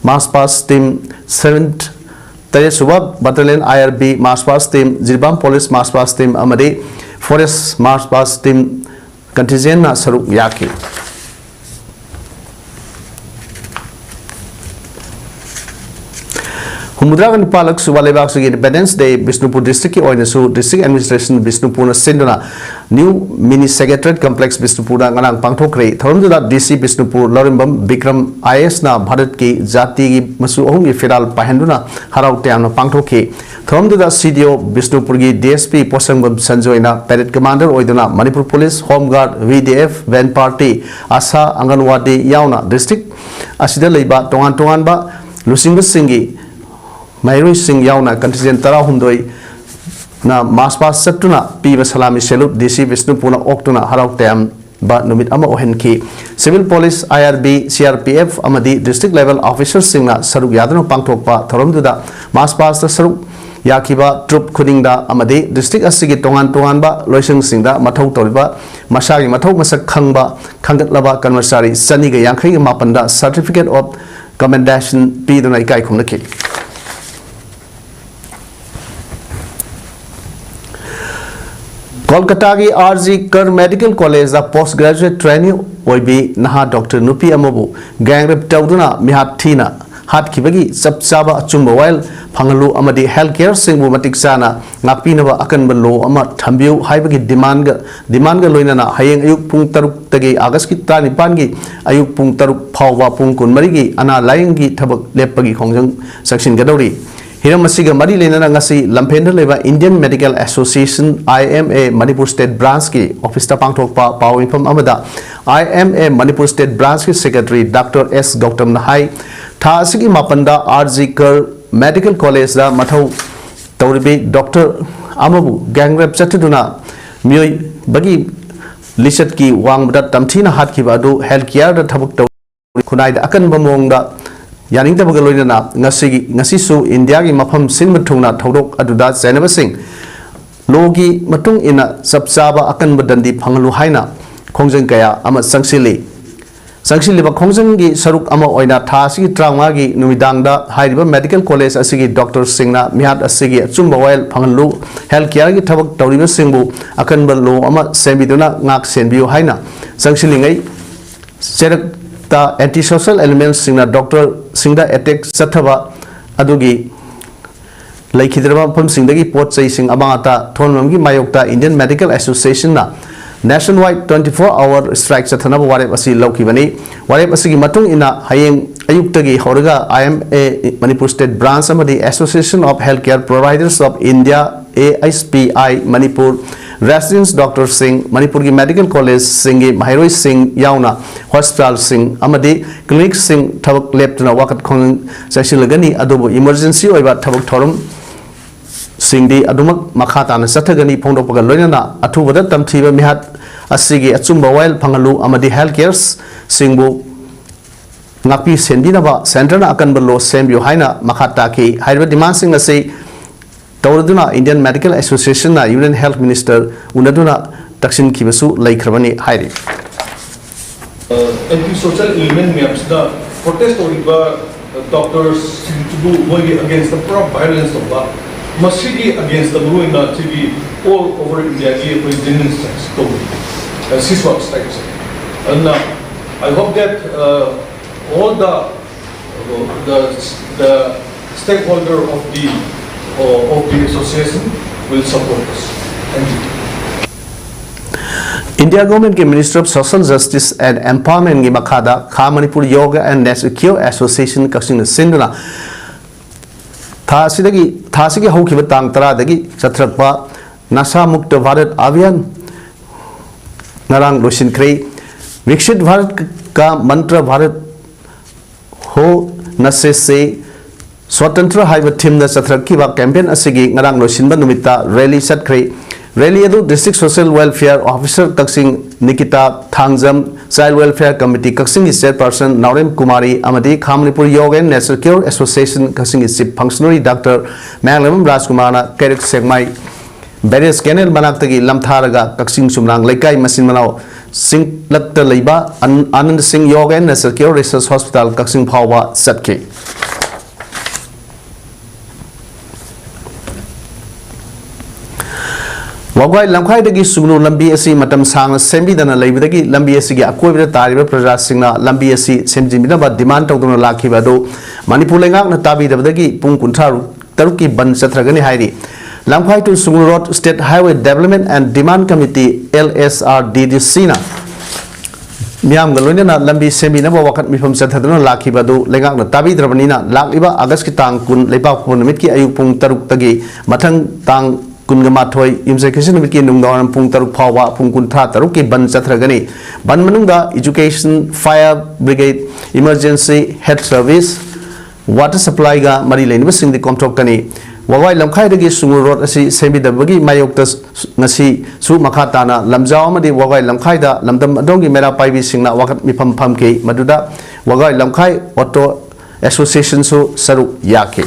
March Past Team, seven, ꯇꯔꯦꯠ ꯁꯨꯕ Battalion I R B March Past Team, Jiribam Police March Past Team ꯑꯃꯗꯤ Forest March Past Team contingentꯅ ꯁꯔꯨꯛ ꯌꯥꯈꯤ꯫ ꯍꯨꯝꯐꯨꯇꯔꯥꯒ ꯅꯤꯄꯥꯜꯂꯛ ꯁꯨꯕ ꯂꯩꯕꯥꯛꯁꯤꯒꯤ Independence Day ꯕꯤꯁꯅꯨꯄꯨꯔ districtꯀꯤ ꯑꯣꯏꯅꯁꯨ district administration ꯕꯤꯁꯅꯨꯄꯨꯔꯅ ꯁꯤꯟꯗꯨꯅ New Mini Secretariat Complex ꯕꯤꯁꯅꯨꯄꯨꯔꯗ ꯉꯔꯥꯡ ꯄꯥꯡꯊꯣꯛꯈ꯭ꯔꯦ꯫ ꯊꯧꯔꯝꯗꯨꯗ ꯗꯤ ꯁꯤ ꯕꯤꯁꯅꯨꯄꯨꯔ ꯂꯧꯔꯦꯝꯕꯝ ꯕꯤꯀ꯭ꯔꯝ ꯑꯥꯏ ꯑꯦꯁꯅ ꯚꯥꯔꯠꯀꯤ ꯖꯥꯇꯤꯒꯤ ꯃꯆꯨ ꯑꯍꯨꯝꯒꯤ ꯐꯤꯔꯥꯜ ꯄꯥꯏꯍꯟꯗꯨꯅ ꯍꯔꯥꯎ ꯇꯌꯥꯝꯅ ꯄꯥꯡꯊꯣꯛꯈꯤ꯫ ꯊꯧꯔꯝꯗꯨꯗ ꯁꯤ ꯗꯤ ꯑꯣ ꯕꯤꯁꯅꯨꯄꯨꯔꯒꯤ D S P ꯄꯣꯁꯪꯕꯝ ꯁꯟꯖꯣꯏꯅ parade commander ꯑꯣꯏꯗꯨꯅ Manipur police, Home Guard, V D F, van party, ꯑꯁꯥ, ꯑꯪꯒꯟꯋꯥꯗꯤ ꯌꯥꯎꯅ district ꯑꯁꯤꯗ ꯂꯩꯕ ꯇꯣꯉꯥꯟ ꯇꯣꯉꯥꯟꯕ ꯂꯨꯆꯤꯡꯕꯁꯤꯡꯒꯤ ꯃꯍꯩꯔꯣꯏꯁꯤꯡ ꯌꯥꯎꯅ contingent ꯇꯔꯥꯍꯨꯝꯗꯣꯏꯅ march past ꯆꯠꯇꯨꯅ ꯄꯤꯕ ꯁꯂꯥꯃꯤ salute ꯗꯤ ꯁꯤ ꯕꯤꯁꯅꯨꯄꯨꯔꯅ ꯑꯣꯛꯇꯨꯅ ꯍꯔꯥꯎ ꯇꯌꯥꯝꯕ ꯅꯨꯃꯤꯠ ꯑꯃ ꯑꯣꯏꯍꯟꯈꯤ꯫ Civil Police, I R B, C R P F ꯑꯃꯗꯤ district level officerꯁꯤꯡꯅ ꯁꯔꯨꯛ ꯌꯥꯗꯨꯅ ꯄꯥꯡꯊꯣꯛꯄ ꯊꯧꯔꯝꯗꯨꯗ march pastꯇ ꯁꯔꯨꯛ ꯌꯥꯈꯤꯕ troop ꯈꯨꯗꯤꯡꯗ ꯑꯃꯗꯤ district ꯑꯁꯤꯒꯤ ꯇꯣꯉꯥꯟ ꯇꯣꯉꯥꯟꯕ ꯂꯣꯏꯁꯪꯁꯤꯡꯗ ꯃꯊꯧ ꯇꯧꯔꯤꯕ ꯃꯁꯥꯒꯤ ꯃꯊꯧ ꯃꯁꯛ ꯈꯪꯕ ꯈꯟꯒꯠꯂꯕ ꯀꯔꯃꯆꯥꯔꯤ ꯆꯅꯤꯒ ꯌꯥꯡꯈꯩꯒ ꯃꯥꯄꯟꯗ certificate of commendation ꯄꯤꯗꯨꯅ ꯏꯀꯥꯏ ꯈꯨꯝꯅꯈꯤ꯫ ꯀꯣꯜꯀꯇꯥꯒꯤ ꯑꯥꯔ ꯖꯤ ꯀꯔ ꯃꯦꯗꯤꯀꯦꯜ ꯀꯣꯂꯦꯖꯇ post graduate trainee ꯑꯣꯏꯕꯤ ꯅꯍꯥ doctor ꯅꯨꯄꯤ ꯑꯃꯕꯨ gang rape ꯇꯧꯗꯨꯅ ꯃꯤꯍꯥꯠ ꯊꯤꯅ ꯍꯥꯠꯈꯤꯕꯒꯤ ꯆꯞ ꯆꯥꯕ ꯑꯆꯨꯝꯕ ꯋꯥꯌꯦꯜ ꯐꯪꯍꯜꯂꯨ ꯑꯃꯗꯤ health careꯁꯤꯡꯕꯨ ꯃꯇꯤꯛ ꯆꯥꯅ ꯉꯥꯛꯄꯤꯅꯕ ꯑꯀꯟꯕ law ꯑꯃ ꯊꯝꯕꯤꯌꯨ ꯍꯥꯏꯕꯒꯤ demandꯒ demandꯒ ꯂꯣꯏꯅꯅ ꯍꯌꯦꯡ ꯑꯌꯨꯛ ꯄꯨꯡ ꯇꯔꯨꯛꯇꯒꯤ Augustꯀꯤ ꯇꯔꯥꯅꯤꯄꯥꯟꯒꯤ ꯑꯌꯨꯛ ꯄꯨꯡ ꯇꯔꯨꯛ ꯐꯥꯎꯕ ꯄꯨꯡ ꯀꯨꯟꯃꯔꯤꯒꯤ ꯑꯅꯥ ꯂꯥꯌꯦꯡꯒꯤ ꯊꯕꯛ ꯂꯦꯞꯄꯒꯤ ꯈꯣꯡꯖꯪ ꯆꯪꯁꯤꯟꯒꯗꯧꯔꯤ꯫ ꯍꯤꯔꯝ ꯑꯁꯤꯒ ꯃꯔꯤ ꯂꯩꯅꯅ ꯉꯁꯤ ꯂꯝꯐꯦꯟꯗ ꯂꯩꯕ Indian Medical Association, I M A, Manipur state branchꯀꯤ officeꯇ ꯄꯥꯡꯊꯣꯛꯄ ꯄꯥꯎ ꯃꯤꯐꯝ ꯑꯃꯗ I M A Manipur state branchꯀꯤ secretary doctor S ꯒꯧꯇꯝꯅ ꯍꯥꯏ, ꯊꯥ ꯑꯁꯤꯒꯤ ꯃꯥꯄꯟꯗ ꯑꯥꯔ ꯖꯤ ꯀꯔ ꯃꯦꯗꯤꯀꯦꯜ ꯀꯣꯂꯦꯖꯇ ꯃꯊꯧ ꯇꯧꯔꯤꯕꯤ doctor ꯑꯃꯕꯨ gang rape ꯆꯠꯊꯗꯨꯅ ꯃꯤꯑꯣꯏꯕꯒꯤ ꯂꯤꯆꯠꯀꯤ ꯋꯥꯡꯃꯗ ꯇꯝꯊꯤꯅ ꯍꯥꯠꯈꯤꯕ ꯑꯗꯨ health careꯗ ꯊꯕꯛ ꯇꯧ ꯈꯨꯟꯅꯥꯏꯗ ꯑꯀꯟꯕ ꯃꯑꯣꯡꯗ ꯌꯥꯅꯤꯡꯗꯕꯒ ꯂꯣꯏꯅꯅ ꯉꯁꯤꯒꯤ, ꯉꯁꯤꯁꯨ ꯏꯟꯗꯤꯌꯥꯒꯤ ꯃꯐꯝ ꯁꯤꯟꯕ ꯊꯨꯡꯅ ꯊꯧꯗꯣꯛ ꯑꯗꯨꯗ ꯆꯩꯅꯕꯁꯤꯡ lawꯒꯤ ꯃꯇꯨꯡ ꯏꯟꯅ ꯆꯞ ꯆꯥꯕ ꯑꯀꯟꯕ ꯗꯟꯗꯤ ꯐꯪꯍꯜꯂꯨ ꯍꯥꯏꯅ ꯈꯣꯡꯖꯪ ꯀꯌꯥ ꯑꯃ ꯆꯪꯁꯤꯜꯂꯤ꯫ ꯆꯪꯁꯤꯜꯂꯤꯕ ꯈꯣꯡꯖꯪꯒꯤ ꯁꯔꯨꯛ ꯑꯃ ꯑꯣꯏꯅ ꯊꯥ ꯑꯁꯤꯒꯤ ꯇꯔꯥꯃꯉꯥꯒꯤ ꯅꯨꯃꯤꯗꯥꯡꯗ ꯍꯥꯏꯔꯤꯕ ꯃꯦꯗꯤꯀꯦꯜ ꯀꯣꯂꯦꯖ ꯑꯁꯤꯒꯤ doctorꯁꯤꯡꯅ ꯃꯤꯍꯥꯠ ꯑꯁꯤꯒꯤ ꯑꯆꯨꯝꯕ ꯋꯥꯌꯦꯜ ꯐꯪꯍꯜꯂꯨ, health careꯒꯤ ꯊꯕꯛ ꯇꯧꯔꯤꯕꯁꯤꯡꯕꯨ ꯑꯀꯟꯕ law ꯑꯃ ꯁꯦꯝꯕꯤꯗꯨꯅ ꯉꯥꯛ ꯁꯦꯟꯕꯤꯌꯨ ꯍꯥꯏꯅ ꯆꯪꯁꯤꯜꯂꯤꯉꯩ ꯆꯩꯔꯛꯇ anti social elementsꯁꯤꯡꯅ doctorꯁꯤꯡꯗ attack ꯆꯠꯊꯕ ꯑꯗꯨꯒꯤ ꯂꯩꯈꯤꯗ꯭ꯔꯕ ꯃꯐꯝꯁꯤꯡꯗꯒꯤ ꯄꯣꯠ ꯆꯩꯁꯤꯡ ꯑꯃꯥꯡ ꯑꯇꯥ ꯊꯣꯛꯍꯟꯕꯒꯤ ꯃꯥꯌꯣꯛꯇ Indian Medical Association ꯅ nationwide twenty-four hour strike ꯆꯠꯊꯅꯕ ꯋꯥꯔꯦꯞ ꯑꯁꯤ ꯂꯧꯈꯤꯕꯅꯤ꯫ ꯋꯥꯔꯦꯞ ꯑꯁꯤꯒꯤ ꯃꯇꯨꯡ ꯏꯟꯅ ꯍꯌꯦꯡ ꯑꯌꯨꯛꯇꯒꯤ ꯍꯧꯔꯒ I M A Manipur State Branch ꯑꯃꯗꯤ Association of Healthcare Providers of India, A H P I Manipur, residents doctor ꯁꯤꯡ, ꯃꯅꯤꯄꯨꯔꯒꯤ medical college ꯁꯤꯡꯒꯤ ꯃꯍꯩꯔꯣꯏꯁꯤꯡ ꯌꯥꯎꯅ hospital ꯁꯤꯡ ꯑꯃꯗꯤ clinic ꯁꯤꯡ ꯊꯕꯛ ꯂꯦꯞꯇꯅ ꯋꯥꯀꯠ ꯈꯣꯡꯖꯪ ꯆꯪꯁꯤꯜꯂꯒꯅꯤ꯫ ꯑꯗꯨꯕꯨ emergency ꯑꯣꯏꯕ ꯊꯕꯛ ꯊꯧꯔꯝ ꯁꯤꯡꯗꯤ ꯑꯗꯨꯃꯛ ꯃꯈꯥ ꯇꯥꯅ ꯆꯠꯊꯒꯅꯤ꯫ ꯐꯣꯡꯗꯣꯛꯄꯒ ꯂꯣꯏꯅꯅ ꯑꯊꯨꯕꯗ ꯇꯝꯊꯤꯕ ꯃꯤꯍꯥꯠ ꯑꯁꯤꯒꯤ ꯑꯆꯨꯝꯕ ꯋꯥꯌꯦꯜ ꯐꯪꯍꯜꯂꯨ ꯑꯃꯗꯤ health care ꯁꯤꯡꯕꯨ ꯉꯥꯛꯄꯤ ꯁꯦꯟꯕꯤꯅꯕ centre ꯅ ꯑꯀꯟꯕ law ꯁꯦꯝꯕꯤꯌꯨ ꯍꯥꯏꯅ ꯃꯈꯥ ꯇꯥꯈꯤ꯫ ꯍꯥꯏꯔꯤꯕ demand ꯁꯤꯡ ꯑꯁꯤ ꯇꯧꯔꯗꯨꯅ Indian Medical Association ꯅ Union Health Minister ꯎꯅꯗꯨꯅ ꯇꯛꯁꯤꯟꯈꯤꯕꯁꯨ ꯂꯩꯈ꯭ꯔꯕꯅꯤ ꯍꯥꯏꯔꯤ꯫ ꯑꯦꯟꯇꯤ ꯁꯣꯁꯤꯌꯦꯜ ꯏꯂꯤꯃꯦꯟ ꯃꯌꯥꯝꯁꯤꯅ ꯄ꯭ꯔꯣꯇꯦꯁ ꯇꯧꯔꯤꯕ ꯗꯣꯛꯇꯔꯁꯤꯡꯁꯤꯕꯨ ꯃꯣꯏꯒꯤ ꯑꯒꯦꯟꯁꯇ ꯄꯨꯔꯥ ꯚꯥꯏꯑꯣꯂꯦꯟꯁ ꯇꯧꯕ꯫ ꯃꯁꯤꯒꯤ ꯑꯒꯦꯟꯁꯇ ꯃꯔꯨꯑꯣꯏꯅ ꯁꯤꯒꯤ ꯑꯣꯜ ꯑꯣꯚꯔ ꯏꯟꯗꯤꯌꯥꯒꯤ ꯑꯩꯈꯣꯏ ꯖꯦꯅꯤꯝꯁ ꯇꯧꯔꯤ ꯁꯤꯁ ꯋꯥꯛ ꯁ꯭ꯇ꯭ꯔꯥꯏꯛꯁꯦ꯫ ꯑꯗꯨꯅ I hope that all the the the stakeholder of the of the association will support us. Thank you. India Government ꯀꯤ Ministry of Social Justice and Empowerment ꯀꯤ ꯃꯈꯥꯗ ꯈꯥ Manipur Yoga and Nature Cure Association ꯀꯛꯆꯤꯡꯅ ꯁꯤꯟꯗꯨꯅ ꯊꯥ ꯑꯁꯤꯗꯒꯤ ꯊꯥ ꯑꯁꯤꯒꯤ ꯍꯧꯈꯤꯕ ꯇꯥꯡ ꯇꯔꯥꯗꯒꯤ ꯆꯠꯊꯔꯛꯄ ꯅꯁꯥ ꯃꯨꯛꯇ ꯚꯥꯔꯠ ꯑꯚꯤꯌꯥꯟ ꯉꯔꯥꯡ ꯂꯣꯏꯁꯤꯟꯈ꯭ꯔꯦ꯫ ꯕꯤꯛꯁꯤꯠ ꯚꯥꯔꯠ ꯀꯥ ꯃꯟꯇ꯭ꯔ ꯚꯥꯔꯠ ꯍꯣ ꯅꯁꯦ ꯁꯦ ꯁ꯭ꯋꯥꯇꯟꯇ꯭ꯔ ꯍꯥꯏꯕ theme ꯗ ꯆꯠꯊꯔꯛꯈꯤꯕ campaign ꯑꯁꯤꯒꯤ ꯉꯔꯥꯡ ꯂꯣꯏꯁꯤꯟꯕ ꯅꯨꯃꯤꯠꯇ rally ꯆꯠꯈ꯭ꯔꯦ꯫ Rally ꯑꯗꯨ District Social Welfare Officer ꯀꯛꯆꯤꯡ Nikita Thangjam, Child Welfare Committee ꯀꯛꯆꯤꯡꯒꯤ Chairperson ꯅꯥꯎꯔꯦꯝ ꯀꯨꯃꯥꯔꯤ ꯑꯃꯗꯤ ꯈꯥ Manipur Yoga and Nature Cure Association ꯀꯛꯆꯤꯡꯒꯤ Chief Functionary Doctor ꯃꯌꯥꯡꯂꯩꯃꯔꯦꯝ ꯔꯥꯖꯀꯨꯃꯥꯔꯅ ꯀꯩꯔꯛ ꯁꯦꯛꯃꯥꯏ barrage canal ꯃꯅꯥꯛꯇꯒꯤ ꯂꯝꯊꯥꯔꯒ ꯀꯛꯆꯤꯡ ꯆꯨꯝꯅꯥꯡ ꯂꯩꯀꯥꯏ ꯃꯆꯤꯟ ꯃꯅꯥꯎ ꯆꯤꯡꯂꯛꯇ ꯂꯩꯕ ꯑꯟ-, ꯑꯥꯅꯟꯗ ꯁꯤꯡ Yoga and Nature Cure Research Hospital ꯀꯛꯆꯤꯡ ꯐꯥꯎꯕ ꯆꯠꯈꯤ꯫ ꯋꯥꯕꯒꯥꯏ ꯂꯝꯈꯥꯏꯗꯒꯤ ꯁꯨꯒꯅꯨ ꯂꯝꯕꯤ ꯑꯁꯤ ꯃꯇꯝ ꯁꯥꯡꯅ ꯁꯦꯝꯕꯤꯗꯅ ꯂꯩꯕꯗꯒꯤ ꯂꯝꯕꯤ ꯑꯁꯤꯒꯤ ꯑꯀꯣꯏꯕꯗ ꯇꯥꯔꯤꯕ ꯄ꯭ꯔꯖꯥꯁꯤꯡꯅ ꯂꯝꯕꯤ ꯑꯁꯤ ꯁꯦꯝꯖꯤꯟꯕꯤꯅꯕ demand ꯇꯧꯗꯨꯅ ꯂꯥꯛꯈꯤꯕ ꯑꯗꯨ ꯃꯅꯤꯄꯨꯔ ꯂꯩꯉꯥꯛꯅ ꯇꯥꯕꯤꯗꯕꯗꯒꯤ ꯄꯨꯡ ꯀꯨꯟꯊ꯭ꯔꯥ ꯇꯔꯨꯛꯀꯤ ꯕꯟ ꯆꯠꯊꯔꯒꯅꯤ ꯍꯥꯏꯔꯤ꯫ ꯂꯝꯈꯥꯏ to ꯁꯨꯡꯉꯨ road State Highway Development and Demand Committee, L S R D D C ꯅ ꯃꯤꯌꯥꯝꯒ ꯂꯣꯏꯅꯅ ꯂꯝꯕꯤ ꯁꯦꯝꯕꯤꯅꯕ ꯋꯥꯀꯠ ꯃꯤꯐꯝ ꯆꯠꯊꯗꯨꯅ ꯂꯥꯛꯈꯤꯕ ꯑꯗꯨ ꯂꯩꯉꯥꯛꯅ ꯇꯥꯕꯤꯗ꯭ꯔꯕꯅꯤꯅ, ꯂꯥꯛꯂꯤꯕ ꯑꯥꯒꯁꯀꯤ ꯇꯥꯡ ꯀꯨꯟ, ꯂꯩꯕꯥꯛꯄꯣꯛꯄ ꯅꯨꯃꯤꯠꯀꯤ ꯑꯌꯨꯛ ꯄꯨꯡ ꯇꯔꯨꯛꯇꯒꯤ ꯃꯊꯪ ꯇꯥꯡ ꯀꯨꯟꯒ ꯃꯥꯊꯣꯏ, ꯌꯨꯝꯖꯀꯩꯁ ꯅꯨꯃꯤꯠꯀꯤ ꯅꯨꯡꯗꯥꯡꯋꯥꯏꯔꯝ ꯄꯨꯡ ꯇꯔꯨꯛ ꯐꯥꯎꯕ ꯄꯨꯡ ꯀꯨꯟꯊ꯭ꯔꯥ ꯇꯔꯨꯛꯀꯤ ꯕꯟ ꯆꯠꯊꯔꯒꯅꯤ꯫ ꯕꯟ ꯃꯅꯨꯡꯗ education, fire brigade, emergency, health service, water supply ꯒ ꯃꯔꯤ ꯂꯩꯅꯕꯁꯤꯡꯗꯤ ꯀꯣꯝꯊꯣꯛꯀꯅꯤ꯫ ꯋꯥꯒꯥꯏ ꯂꯝꯈꯥꯏꯗꯒꯤ ꯁꯨꯡꯉꯨ road ꯑꯁꯤ ꯁꯦꯝꯕꯤꯗꯕꯒꯤ ꯃꯥꯌꯣꯛꯇ ꯉꯁꯤꯁꯨ ꯃꯈꯥ ꯇꯥꯅ ꯂꯝꯖꯥꯎ ꯑꯃꯗꯤ ꯋꯥꯒꯥꯏ ꯂꯝꯈꯥꯏꯗ ꯂꯝꯗꯝ ꯑꯗꯣꯝꯒꯤ ꯃꯩꯔꯥ ꯄꯥꯏꯕꯤꯁꯤꯡꯅ ꯋꯥꯀꯠ ꯃꯤꯐꯝ ꯐꯝꯈꯤ꯫ ꯃꯗꯨꯗ ꯋꯥꯒꯥꯏ ꯂꯝꯈꯥꯏ Auto Association ꯁꯨ ꯁꯔꯨꯛ ꯌꯥꯈꯤ꯫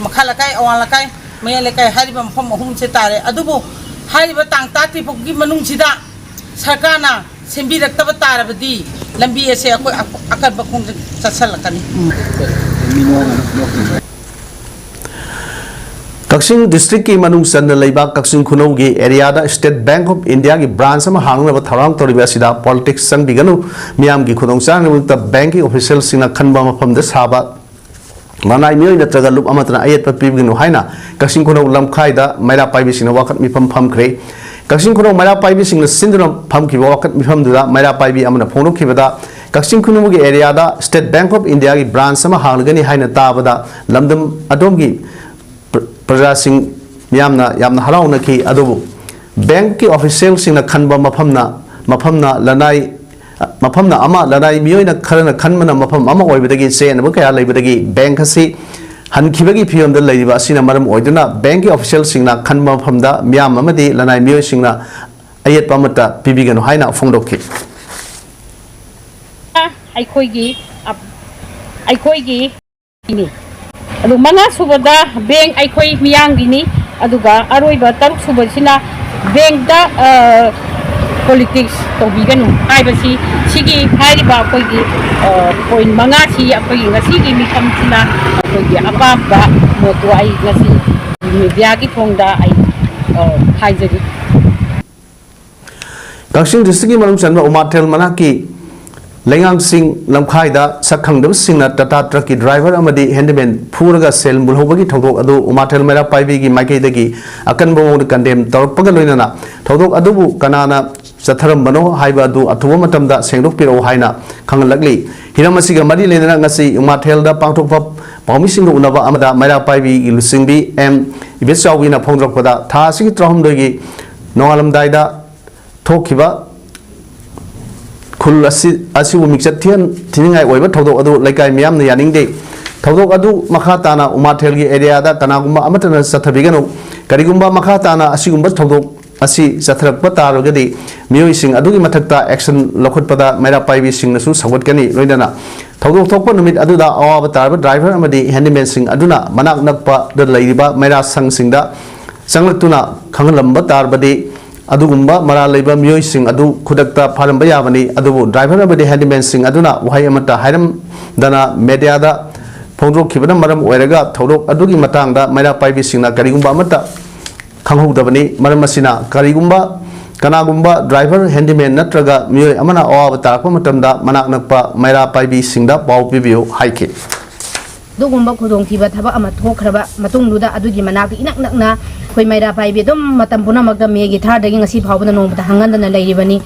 ꯃꯈꯥ ꯂꯩꯀꯥꯏ, ꯑꯋꯥꯡ ꯂꯩꯀꯥꯏ, ꯃꯌꯥꯏ ꯂꯩꯀꯥꯏ ꯍꯥꯏꯔꯤꯕ ꯃꯐꯝ ꯑꯍꯨꯝꯁꯦ ꯇꯥꯔꯦ꯫ ꯑꯗꯨꯕꯨ ꯍꯥꯏꯔꯤꯕ ꯇꯥꯡ ꯇꯔꯥꯇꯔꯦꯠ ꯐꯥꯎꯒꯤ ꯃꯅꯨꯡꯁꯤꯗ ꯁꯔꯀꯥꯔꯅ ꯁꯦꯝꯕꯤꯔꯛꯇꯕ ꯇꯥꯔꯕꯗꯤ ꯂꯝꯕꯤ ꯑꯁꯦ ꯑꯩꯈꯣꯏ ꯑꯀꯟꯕ ꯈꯣꯡꯖꯪ ꯆꯠꯁꯜꯂꯛꯀꯅꯤ꯫ ꯀꯛꯆꯤꯡ district ꯀꯤ ꯃꯅꯨꯡ ꯆꯟꯅ ꯂꯩꯕ ꯀꯛꯆꯤꯡ ꯈꯨꯅꯧꯒꯤ area the State Bank of India ꯒꯤ branch ꯑꯃ ꯍꯥꯡꯅꯕ ꯊꯧꯔꯥꯡ ꯇꯧꯔꯤꯕ ꯑꯁꯤꯗ politics ꯆꯪꯕꯤꯒꯅꯨ, ꯃꯤꯌꯥꯝꯒꯤ ꯈꯨꯗꯣꯡꯆꯥꯅꯕꯒꯤꯗꯃꯛꯇ bank ꯀꯤ official ꯁꯤꯡꯅ ꯈꯟꯕ ꯃꯐꯝꯗ ꯁꯥꯕ ꯂꯅꯥꯏ ꯃꯤꯑꯣꯏ ꯅꯠꯇ꯭ꯔꯒ ꯂꯨꯞ ꯑꯃꯠꯇꯅ ꯑꯌꯦꯠꯄ ꯄꯤꯕꯤꯒꯅꯨ ꯍꯥꯏꯅ ꯀꯛꯆꯤꯡ ꯈꯨꯅꯧ ꯂꯝꯈꯥꯏꯗ ꯃꯩꯔꯥ ꯄꯥꯏꯕꯤꯁꯤꯡꯅ ꯋꯥꯀꯠ ꯃꯤꯐꯝ ꯐꯝꯈ꯭ꯔꯦ꯫ ꯀꯛꯆꯤꯡ ꯈꯨꯅꯧ ꯃꯩꯔꯥ ꯄꯥꯏꯕꯤꯁꯤꯡꯅ ꯁꯤꯟꯗꯨꯅ ꯐꯝꯈꯤꯕ ꯋꯥꯀꯠ ꯃꯤꯐꯝꯗꯨꯗ ꯃꯩꯔꯥ ꯄꯥꯏꯕꯤ ꯑꯃꯅ ꯐꯣꯡꯗꯣꯛꯈꯤꯕꯗ, ꯀꯛꯆꯤꯡ ꯈꯨꯅꯧꯒꯤ area the State Bank of India ꯒꯤ branch ꯑꯃ ꯍꯥꯡꯂꯒꯅꯤ ꯍꯥꯏꯅ ꯇꯥꯕꯗ ꯂꯝꯗꯝ ꯑꯗꯣꯝꯒꯤ ꯄ꯭ꯔ-, ꯄ꯭ꯔꯖꯥꯁꯤꯡ ꯃꯤꯌꯥꯝꯅ ꯌꯥꯝꯅ ꯍꯔꯥꯎꯅꯈꯤ꯫ ꯑꯗꯨꯕꯨ bank ꯀꯤ official ꯁꯤꯡꯅ ꯈꯟꯕ ꯃꯐꯝꯅ, ꯃꯐꯝꯅ ꯂꯅꯥꯏ, ꯃꯐꯝꯅ ꯑꯃ, ꯂꯅꯥꯏ ꯃꯤꯑꯣꯏꯅ ꯈꯔꯅ ꯈꯟꯕꯅ ꯃꯐꯝ ꯑꯃ ꯑꯣꯏꯕꯗꯒꯤ ꯆꯌꯦꯠꯅꯕ ꯀꯌꯥ ꯂꯩꯕꯗꯒꯤ bank ꯑꯁꯤ ꯍꯟꯈꯤꯕꯒꯤ ꯐꯤꯕꯝꯗ ꯂꯩꯔꯤꯕ ꯑꯁꯤꯅ ꯃꯔꯝ ꯑꯣꯏꯗꯨꯅ bank ꯀꯤ official ꯁꯤꯡꯅ ꯈꯟꯕ ꯃꯐꯝꯗ ꯃꯤꯌꯥꯝ ꯑꯃꯗꯤ ꯂꯅꯥꯏ ꯃꯤꯑꯣꯏꯁꯤꯡꯅ ꯑꯌꯦꯠꯄ ꯑꯃꯠꯇ ꯄꯤꯕꯤꯒꯅꯨ ꯍꯥꯏꯅ ꯐꯣꯡꯗꯣꯛꯈꯤ꯫ ꯑꯩꯈꯣꯏꯒꯤ ꯑꯞ-, ꯑꯩꯈꯣꯏꯒꯤ ꯅꯤ꯫ ꯑꯗꯨ ꯃꯉꯥ ꯁꯨꯕꯗ bank ꯑꯩꯈꯣꯏ ꯃꯤꯌꯥꯝꯒꯤꯅꯤ꯫ ꯑꯗꯨꯒ ꯑꯔꯣꯏꯕ ꯇꯔꯨꯛ ꯁꯨꯕꯁꯤꯅ bank ꯇ, ꯑ, politics ꯇꯧꯕꯤꯒꯅꯨ ꯍꯥꯏꯕꯁꯤ, ꯁꯤꯒꯤ ꯍꯥꯏꯔꯤꯕ ꯑꯩꯈꯣꯏꯒꯤ, ꯑ, point ꯃꯉꯥꯁꯤ ꯑꯩꯈꯣꯏꯒꯤ ꯉꯁꯤꯒꯤ ꯃꯤꯐꯝꯁꯤꯅ ꯑꯩꯈꯣꯏꯒꯤ ꯑꯄꯥꯝꯕ ꯃꯣꯠꯇꯣ ꯑꯩ ꯉꯁꯤ media ꯒꯤ ꯊꯣꯡꯗ ꯑꯩ, ꯑ, ꯍꯥꯏꯖꯔꯤ꯫ ꯀꯛꯆꯤꯡ district ꯀꯤ ꯃꯅꯨꯡ ꯆꯟꯕ ꯎꯃꯥꯊꯦꯜ ꯃꯅꯥꯛꯀꯤ ꯂꯩꯉꯥꯡꯁꯤꯡ ꯂꯝꯈꯥꯏꯗ ꯁꯛ ꯈꯪꯗꯕꯁꯤꯡꯅ ꯇꯥꯇꯥ ꯇ꯭ꯔꯛꯀꯤ ꯗ꯭ꯔꯥꯏꯚꯔ ꯑꯃꯗꯤ ꯍꯦꯟꯗꯤꯃꯦꯟ ꯐꯨꯔꯒ ꯁꯦꯜ ꯃꯨꯜꯍꯧꯕꯒꯤ ꯊꯧꯗꯣꯛ ꯑꯗꯨ ꯎꯃꯥꯊꯦꯜ ꯃꯩꯔꯥ ꯄꯥꯏꯕꯤꯒꯤ ꯃꯥꯏꯀꯩꯗꯒꯤ ꯑꯀꯟꯕ ꯃꯑꯣꯡꯗ ꯀꯟꯗꯦꯝ ꯇꯧꯔꯛꯄꯒ ꯂꯣꯏꯅꯅ ꯊꯧꯗꯣꯛ ꯑꯗꯨꯕꯨ ꯀꯅꯥꯅ ꯆꯠꯊꯔꯝꯕꯅꯣ ꯍꯥꯏꯕ ꯑꯗꯨ ꯑꯊꯨꯕ ꯃꯇꯝꯗ ꯁꯦꯡꯗꯣꯛꯄꯤꯔꯛꯎ ꯍꯥꯏꯅ ꯈꯪꯍꯜꯂꯛꯂꯤ꯫ ꯍꯤꯔꯝ ꯑꯁꯤꯒ ꯃꯔꯤ ꯂꯩꯅꯅ ꯉꯁꯤ ꯎꯃꯥꯊꯦꯜꯗ ꯄꯥꯡꯊꯣꯛꯄ ꯄꯥꯎꯃꯤꯁꯤꯡꯒ ꯎꯅꯕ ꯑꯃꯗ ꯃꯩꯔꯥ ꯄꯥꯏꯕꯤꯒꯤ ꯂꯨꯆꯤꯡꯕꯤ ꯑꯦꯝ ꯏꯕꯦꯆꯥꯎꯕꯤꯅ ꯐꯣꯡꯗꯣꯔꯛꯄꯗ, ꯊꯥ ꯑꯁꯤꯒꯤ ꯇꯔꯥꯍꯨꯝꯗꯣꯏꯒꯤ ꯅꯣꯡꯉꯥꯜꯂꯝꯗꯥꯏꯗ ꯊꯣꯛꯈꯤꯕ ꯈꯨꯜ ꯑꯁꯤ, ꯑꯁꯤꯕꯨ ꯃꯤꯡꯆꯠ ꯊꯤꯍꯟ-, ꯊꯤꯅꯤꯡꯉꯥꯏ ꯑꯣꯏꯕ ꯊꯧꯗꯣꯛ ꯑꯗꯨ ꯂꯩꯀꯥꯏ ꯃꯤꯌꯥꯝꯅ ꯌꯥꯅꯤꯡꯗꯦ꯫ ꯊꯧꯗꯣꯛ ꯑꯗꯨ ꯃꯈꯥ ꯇꯥꯅ ꯎꯃꯥꯊꯦꯜꯒꯤ ꯑꯦꯔꯤꯌꯥꯗ ꯀꯅꯥꯒꯨꯝꯕ ꯑꯃꯠꯇꯅ ꯆꯠꯊꯕꯤꯒꯅꯨ꯫ ꯀꯔꯤꯒꯨꯝꯕ ꯃꯈꯥ ꯇꯥꯅ ꯑꯁꯤꯒꯨꯝꯕ ꯊꯧꯗꯣꯛ ꯑꯁꯤ ꯆꯠꯊꯔꯛꯄ ꯇꯥꯔꯒꯗꯤ ꯃꯤꯑꯣꯏꯁꯤꯡ ꯑꯗꯨꯒꯤ ꯃꯊꯛꯇ action ꯂꯧꯈꯠꯄꯗ ꯃꯩꯔꯥ ꯄꯥꯏꯕꯤꯁꯤꯡꯅꯁꯨ ꯁꯧꯒꯠꯀꯅꯤ꯫ ꯂꯣꯏꯅꯅ ꯊꯧꯗꯣꯛ ꯊꯣꯛꯄ ꯅꯨꯃꯤꯠ ꯑꯗꯨꯗ ꯑꯋꯥꯕ ꯇꯥꯔꯕ ꯗ꯭ꯔꯥꯏꯚꯔ ꯑꯃꯗꯤ ꯍꯦꯟꯗꯤꯃꯦꯟꯁꯤꯡ ꯑꯗꯨꯅ ꯃꯅꯥꯛ ꯅꯛꯄꯗ ꯂꯩꯔꯤꯕ ꯃꯩꯔꯥ ꯁꯪꯁꯤꯡꯗ ꯆꯪꯂꯛꯇꯨꯅ ꯈꯪꯍꯜꯂꯝꯕ ꯇꯥꯔꯕꯗꯤ ꯑꯗꯨꯒꯨꯝꯕ ꯃꯔꯥꯜ ꯂꯩꯕ ꯃꯤꯑꯣꯏꯁꯤꯡ ꯑꯗꯨ ꯈꯨꯗꯛꯇ ꯐꯥꯔꯝꯕ ꯌꯥꯕꯅꯤ꯫ ꯑꯗꯨꯕꯨ ꯗ꯭ꯔꯥꯏꯚꯔ ꯑꯃꯗꯤ ꯍꯦꯟꯗꯤꯃꯦꯟꯁꯤꯡ ꯑꯗꯨꯅ ꯋꯥꯍꯩ ꯑꯃꯠꯇ ꯍꯥꯏꯔꯝꯗꯅ ꯃꯦꯗꯤꯌꯥꯗ ꯐꯣꯡꯗꯣꯛꯈꯤꯕꯅ ꯃꯔꯝ ꯑꯣꯏꯔꯒ ꯊꯧꯗꯣꯛ ꯑꯗꯨꯒꯤ ꯃꯇꯥꯡꯗ ꯃꯩꯔꯥ ꯄꯥꯏꯕꯤꯁꯤꯡꯅ ꯀꯔꯤꯒꯨꯝꯕ ꯑꯃꯠꯇ ꯈꯪꯍꯧꯗꯕꯅꯤ꯫ ꯃꯔꯝ ꯑꯁꯤꯅ ꯀꯔꯤꯒꯨꯝꯕ ꯀꯅꯥꯒꯨꯝꯕ ꯗ꯭ꯔꯥꯏꯚꯔ, ꯍꯦꯟꯗꯤꯃꯦꯟ ꯅꯠꯇ꯭ꯔꯒ ꯃꯤꯑꯣꯏ ꯑꯃꯅ ꯑꯋꯥꯕ ꯇꯥꯔꯛꯄ ꯃꯇꯝꯗ ꯃꯅꯥꯛ ꯅꯛꯄ ꯃꯩꯔꯥ ꯄꯥꯏꯕꯤꯁꯤꯡꯗ ꯄꯥꯎ ꯄꯤꯕꯤꯌꯨ ꯍꯥꯏꯈꯤ꯫ ꯑꯗꯨꯒꯨꯝꯕ ꯈꯨꯗꯣꯡꯊꯤꯕ ꯊꯕꯛ ꯑꯃ ꯊꯣꯛꯈ꯭ꯔꯕ ꯃꯇꯨꯡꯗꯨꯗ ꯑꯗꯨꯒꯤ ꯃꯅꯥꯛꯇ ꯏꯅꯛ ꯅꯛꯅ ꯑꯩꯈꯣꯏ ꯃꯩꯔꯥ ꯄꯥꯏꯕꯤ ꯑꯗꯨꯝ ꯃꯇꯝ ꯄꯨꯝꯅꯃꯛꯇ ꯃꯦꯒꯤ ꯊꯥꯔꯗꯒꯤ ꯉꯁꯤ ꯐꯥꯎꯕꯗ ꯅꯣꯡꯃꯇ ꯍꯪꯍꯟꯗꯅ ꯂꯩꯔꯤꯕꯅꯤ꯫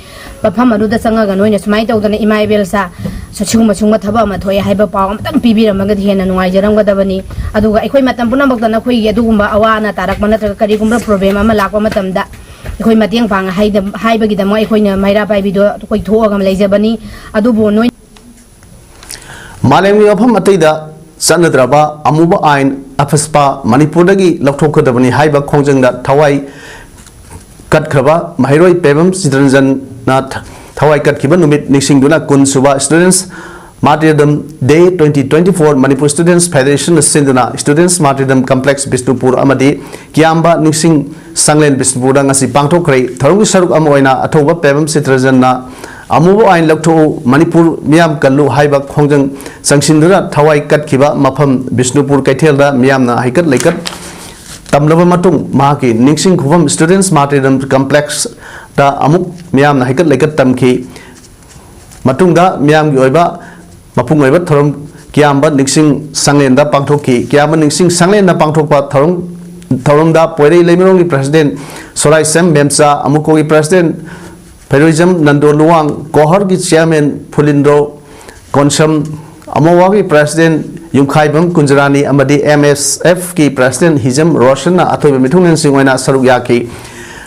ꯃꯐꯝ ꯑꯗꯨꯗ ꯆꯪꯉꯒ ꯅꯣꯏꯅ ꯁꯨꯃꯥꯏꯅ ꯇꯧꯗꯅ ꯏꯃꯥ ꯏꯕꯦꯜ ꯁꯥ ꯁꯤꯒꯨꯝꯕ ꯁꯤꯒꯨꯝꯕ ꯊꯕꯛ ꯑꯃ ꯊꯣꯛꯑꯦ ꯍꯥꯏꯕ ꯄꯥꯎ ꯑꯃꯇꯪ ꯄꯤꯕꯤꯔꯝꯃꯒꯗꯤ ꯍꯦꯟꯅ ꯅꯨꯡꯉꯥꯏꯖꯔꯝꯒꯗꯕꯅꯤ꯫ ꯑꯗꯨꯒ ꯑꯩꯈꯣꯏ ꯃꯇꯝ ꯄꯨꯝꯅꯃꯛꯇ ꯅꯈꯣꯏꯒꯤ ꯑꯗꯨꯒꯨꯝꯕ ꯑꯋꯥ ꯑꯅꯥ ꯇꯥꯔꯛꯄ ꯅꯠꯇ꯭ꯔꯒ ꯀꯔꯤꯒꯨꯝꯕ ꯄ꯭ꯔꯣꯕ꯭ꯂꯦꯝ ꯑꯃ ꯂꯥꯛꯄ ꯃꯇꯝꯗ ꯑꯩꯈꯣꯏ ꯃꯇꯦꯡ ꯄꯥꯡ ꯍꯥꯏꯕꯒꯤꯗꯃꯛ ꯑꯩꯈꯣꯏꯅ ꯃꯩꯔꯥ ꯄꯥꯏꯕꯤꯗꯣ ꯑꯩꯈꯣꯏ ꯊꯣꯛꯑꯒ ꯂꯩꯖꯕꯅꯤ꯫ ꯑꯗꯨꯕꯨ ꯅꯣꯏ ꯃꯥꯂꯦꯝꯒꯤ ꯃꯐꯝ ꯑꯇꯩꯗ ꯆꯠꯅꯗ꯭ꯔꯕ ꯑꯃꯨꯕ ꯑꯥꯏꯟ ꯑꯐꯁꯄꯥ ꯃꯅꯤꯄꯨꯔꯗꯒꯤ ꯂꯧꯊꯣꯛꯀꯗꯕꯅꯤ ꯍꯥꯏꯕ ꯈꯣꯡꯖꯪꯗ ꯊꯋꯥꯏ ꯀꯠꯈ꯭ꯔꯕ ꯃꯍꯩꯔꯣꯏ ꯄꯦꯕꯝ ꯆꯤꯇꯔꯟꯖꯟꯅ ꯊ-, ꯊꯋꯥꯏ ꯀꯠꯈꯤꯕ ꯅꯨꯃꯤꯠ ꯅꯤꯡꯁꯤꯡꯗꯨꯅ ꯀꯨꯟ ꯁꯨꯕ Students Martyrdom Day twenty twenty-four Manipur Students Federation ꯅ ꯁꯤꯟꯗꯨꯅ Students Martyrdom Complex ꯕꯤꯁꯅꯨꯄꯨꯔ ꯑꯃꯗꯤ ꯀꯤꯌꯥꯝꯕ ꯅꯤꯡꯁꯤꯡ ꯁꯪꯂꯦꯟ ꯕꯤꯁꯅꯨꯄꯨꯔꯗ ꯉꯁꯤ ꯄꯥꯡꯊꯣꯛꯈ꯭ꯔꯦ꯫ ꯊꯧꯔꯝꯒꯤ ꯁꯔꯨꯛ ꯑꯃ ꯑꯣꯏꯅ ꯑꯊꯧꯕ ꯄꯦꯕꯝ ꯆꯤꯇ꯭ꯔꯖꯟꯅ "ꯑꯃꯨꯕ ꯑꯥꯏꯟ ꯂꯧꯊꯣꯛꯎ, ꯃꯅꯤꯄꯨꯔ ꯃꯤꯌꯥꯝ ꯀꯜꯂꯨ" ꯍꯥꯏꯕ ꯈꯣꯡꯖꯪ ꯆꯪꯁꯤꯟꯗꯨꯅ ꯊꯋꯥꯏ ꯀꯠꯈꯤꯕ ꯃꯐꯝ ꯕꯤꯁꯅꯨꯄꯨꯔ ꯀꯩꯊꯦꯜꯗ ꯃꯤꯌꯥꯝꯅ ꯍꯩꯀꯠ ꯂꯩꯀꯠ ꯇꯝꯂꯕ ꯃꯇꯨꯡ ꯃꯍꯥꯛꯀꯤ ꯅꯤꯡꯁꯤꯡ ꯈꯨꯕꯝ Students Martyrdom Complex ꯇ ꯑꯃꯨꯛ ꯃꯤꯌꯥꯝꯅ ꯍꯩꯀꯠ ꯂꯩꯀꯠ ꯇꯝꯈꯤ꯫ ꯃꯇꯨꯡꯗ ꯃꯤꯌꯥꯝꯒꯤ ꯑꯣꯏꯕ ꯃꯄꯨꯡ ꯑꯣꯏꯕ ꯊꯧꯔꯝ ꯀꯤꯌꯥꯝꯕ ꯅꯤꯡꯁꯤꯡ ꯁꯪꯂꯦꯟꯗ ꯄꯥꯡꯊꯣꯛꯈꯤ꯫ ꯀꯤꯌꯥꯝꯕ ꯅꯤꯡꯁꯤꯡ ꯁꯪꯂꯦꯟꯗ ꯄꯥꯡꯊꯣꯛꯄ ꯊꯧꯔꯝ, ꯊꯧꯔꯝꯗ ꯄꯣꯏꯔꯩ ꯂꯩꯃꯔꯣꯡꯒꯤ president ꯁꯣꯔꯥꯏꯁꯦꯝ ꯃꯦꯝꯆꯥ, ꯑꯃꯨꯀꯣꯒꯤ president ꯐꯩꯔꯣꯏꯖꯝ Nando Luwang, ꯀꯣꯍꯔꯒꯤ chairman ꯐꯨꯂꯤꯟꯗ꯭ꯔꯣ Konsam, ꯑꯃꯣꯋꯥꯒꯤ president ꯌꯨꯝꯈꯥꯏꯕꯝ ꯀꯨꯟꯖꯔꯥꯅꯤ ꯑꯃꯗꯤ M S F ꯀꯤ president ꯍꯤꯖꯝ ꯔꯣꯁꯟꯅ ꯑꯊꯣꯏꯕ ꯃꯤꯊꯨꯡꯂꯦꯟꯁꯤꯡ ꯑꯣꯏꯅ ꯁꯔꯨꯛ ꯌꯥꯈꯤ꯫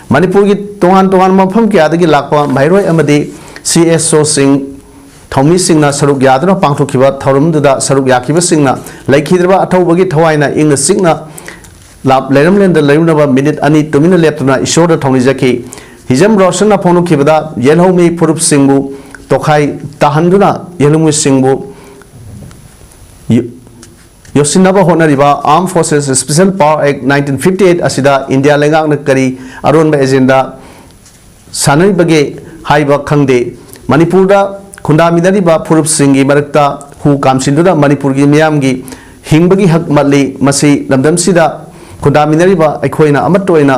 ꯃꯅꯤꯄꯨꯔꯒꯤ ꯇꯣꯉꯥꯟ ꯇꯣꯉꯥꯟꯕ ꯃꯐꯝ ꯀꯌꯥꯗꯒꯤ ꯂꯥꯛꯄ ꯃꯍꯩꯔꯣꯏ ꯑꯃꯗꯤ C S O ꯁꯤꯡ, ꯊꯧꯃꯤꯁꯤꯡꯅ ꯁꯔꯨꯛ ꯌꯥꯗꯨꯅ ꯄꯥꯡꯊꯣꯛꯈꯤꯕ ꯊꯧꯔꯝꯗꯨꯗ ꯁꯔꯨꯛ ꯌꯥꯈꯤꯕꯁꯤꯡꯅ ꯂꯩꯈꯤꯗ꯭ꯔꯕ ꯑꯊꯧꯕꯒꯤ ꯊꯋꯥꯏꯅ ꯏꯪꯅ ꯆꯤꯛꯅ ꯂꯥꯞ ꯂꯩꯔꯝꯂꯦꯟꯗ ꯂꯩꯔꯨꯅꯕ ꯃꯤꯅꯤꯠ ꯑꯅꯤ ꯇꯨꯃꯤꯟꯅ ꯂꯦꯞꯇꯨꯅ ꯏꯁꯣꯔꯗ ꯊꯧꯅꯤꯖꯈꯤ꯫ ꯍꯤꯖꯝ ꯔꯣꯁꯟꯅ ꯐꯣꯡꯗꯣꯛꯈꯤꯕꯗ, ꯌꯦꯜꯍꯧꯃꯤ ꯐꯨꯔꯨꯞꯁꯤꯡꯕꯨ ꯇꯣꯈꯥꯏ ꯇꯥꯍꯟꯗꯨꯅ ꯌꯦꯜꯍꯧꯃꯤꯁꯤꯡꯕꯨ ꯌꯣ-, ꯌꯣꯠꯁꯤꯟꯅꯕ ꯍꯣꯠꯅꯔꯤꯕ Armed Forces Special Power Act nineteen fifty eight ꯑꯁꯤꯗ ꯏꯟꯗꯤꯌꯥ ꯂꯩꯉꯥꯛꯅ ꯀꯔꯤ ꯑꯔꯣꯟꯕ agenda ꯁꯥꯟꯅꯔꯤꯕꯒꯦ ꯍꯥꯏꯕ ꯈꯪꯗꯦ꯫ ꯃꯅꯤꯄꯨꯔꯗ ꯈꯨꯟꯗꯥꯃꯤꯟꯅꯔꯤꯕ ꯐꯨꯔꯨꯞꯁꯤꯡꯒꯤ ꯃꯔꯛꯇ ꯍꯨ ꯀꯥꯝꯁꯤꯟꯗꯨꯅ ꯃꯅꯤꯄꯨꯔꯒꯤ ꯃꯤꯌꯥꯝꯒꯤ ꯍꯤꯡꯕꯒꯤ ꯍꯛ ꯃꯠꯂꯤ꯫ ꯃꯁꯤ ꯂꯝꯗꯝꯁꯤꯗ ꯈꯨꯟꯗꯥꯃꯤꯟꯅꯔꯤꯕ ꯑꯩꯈꯣꯏꯅ ꯑꯃꯠꯇ ꯑꯣꯏꯅ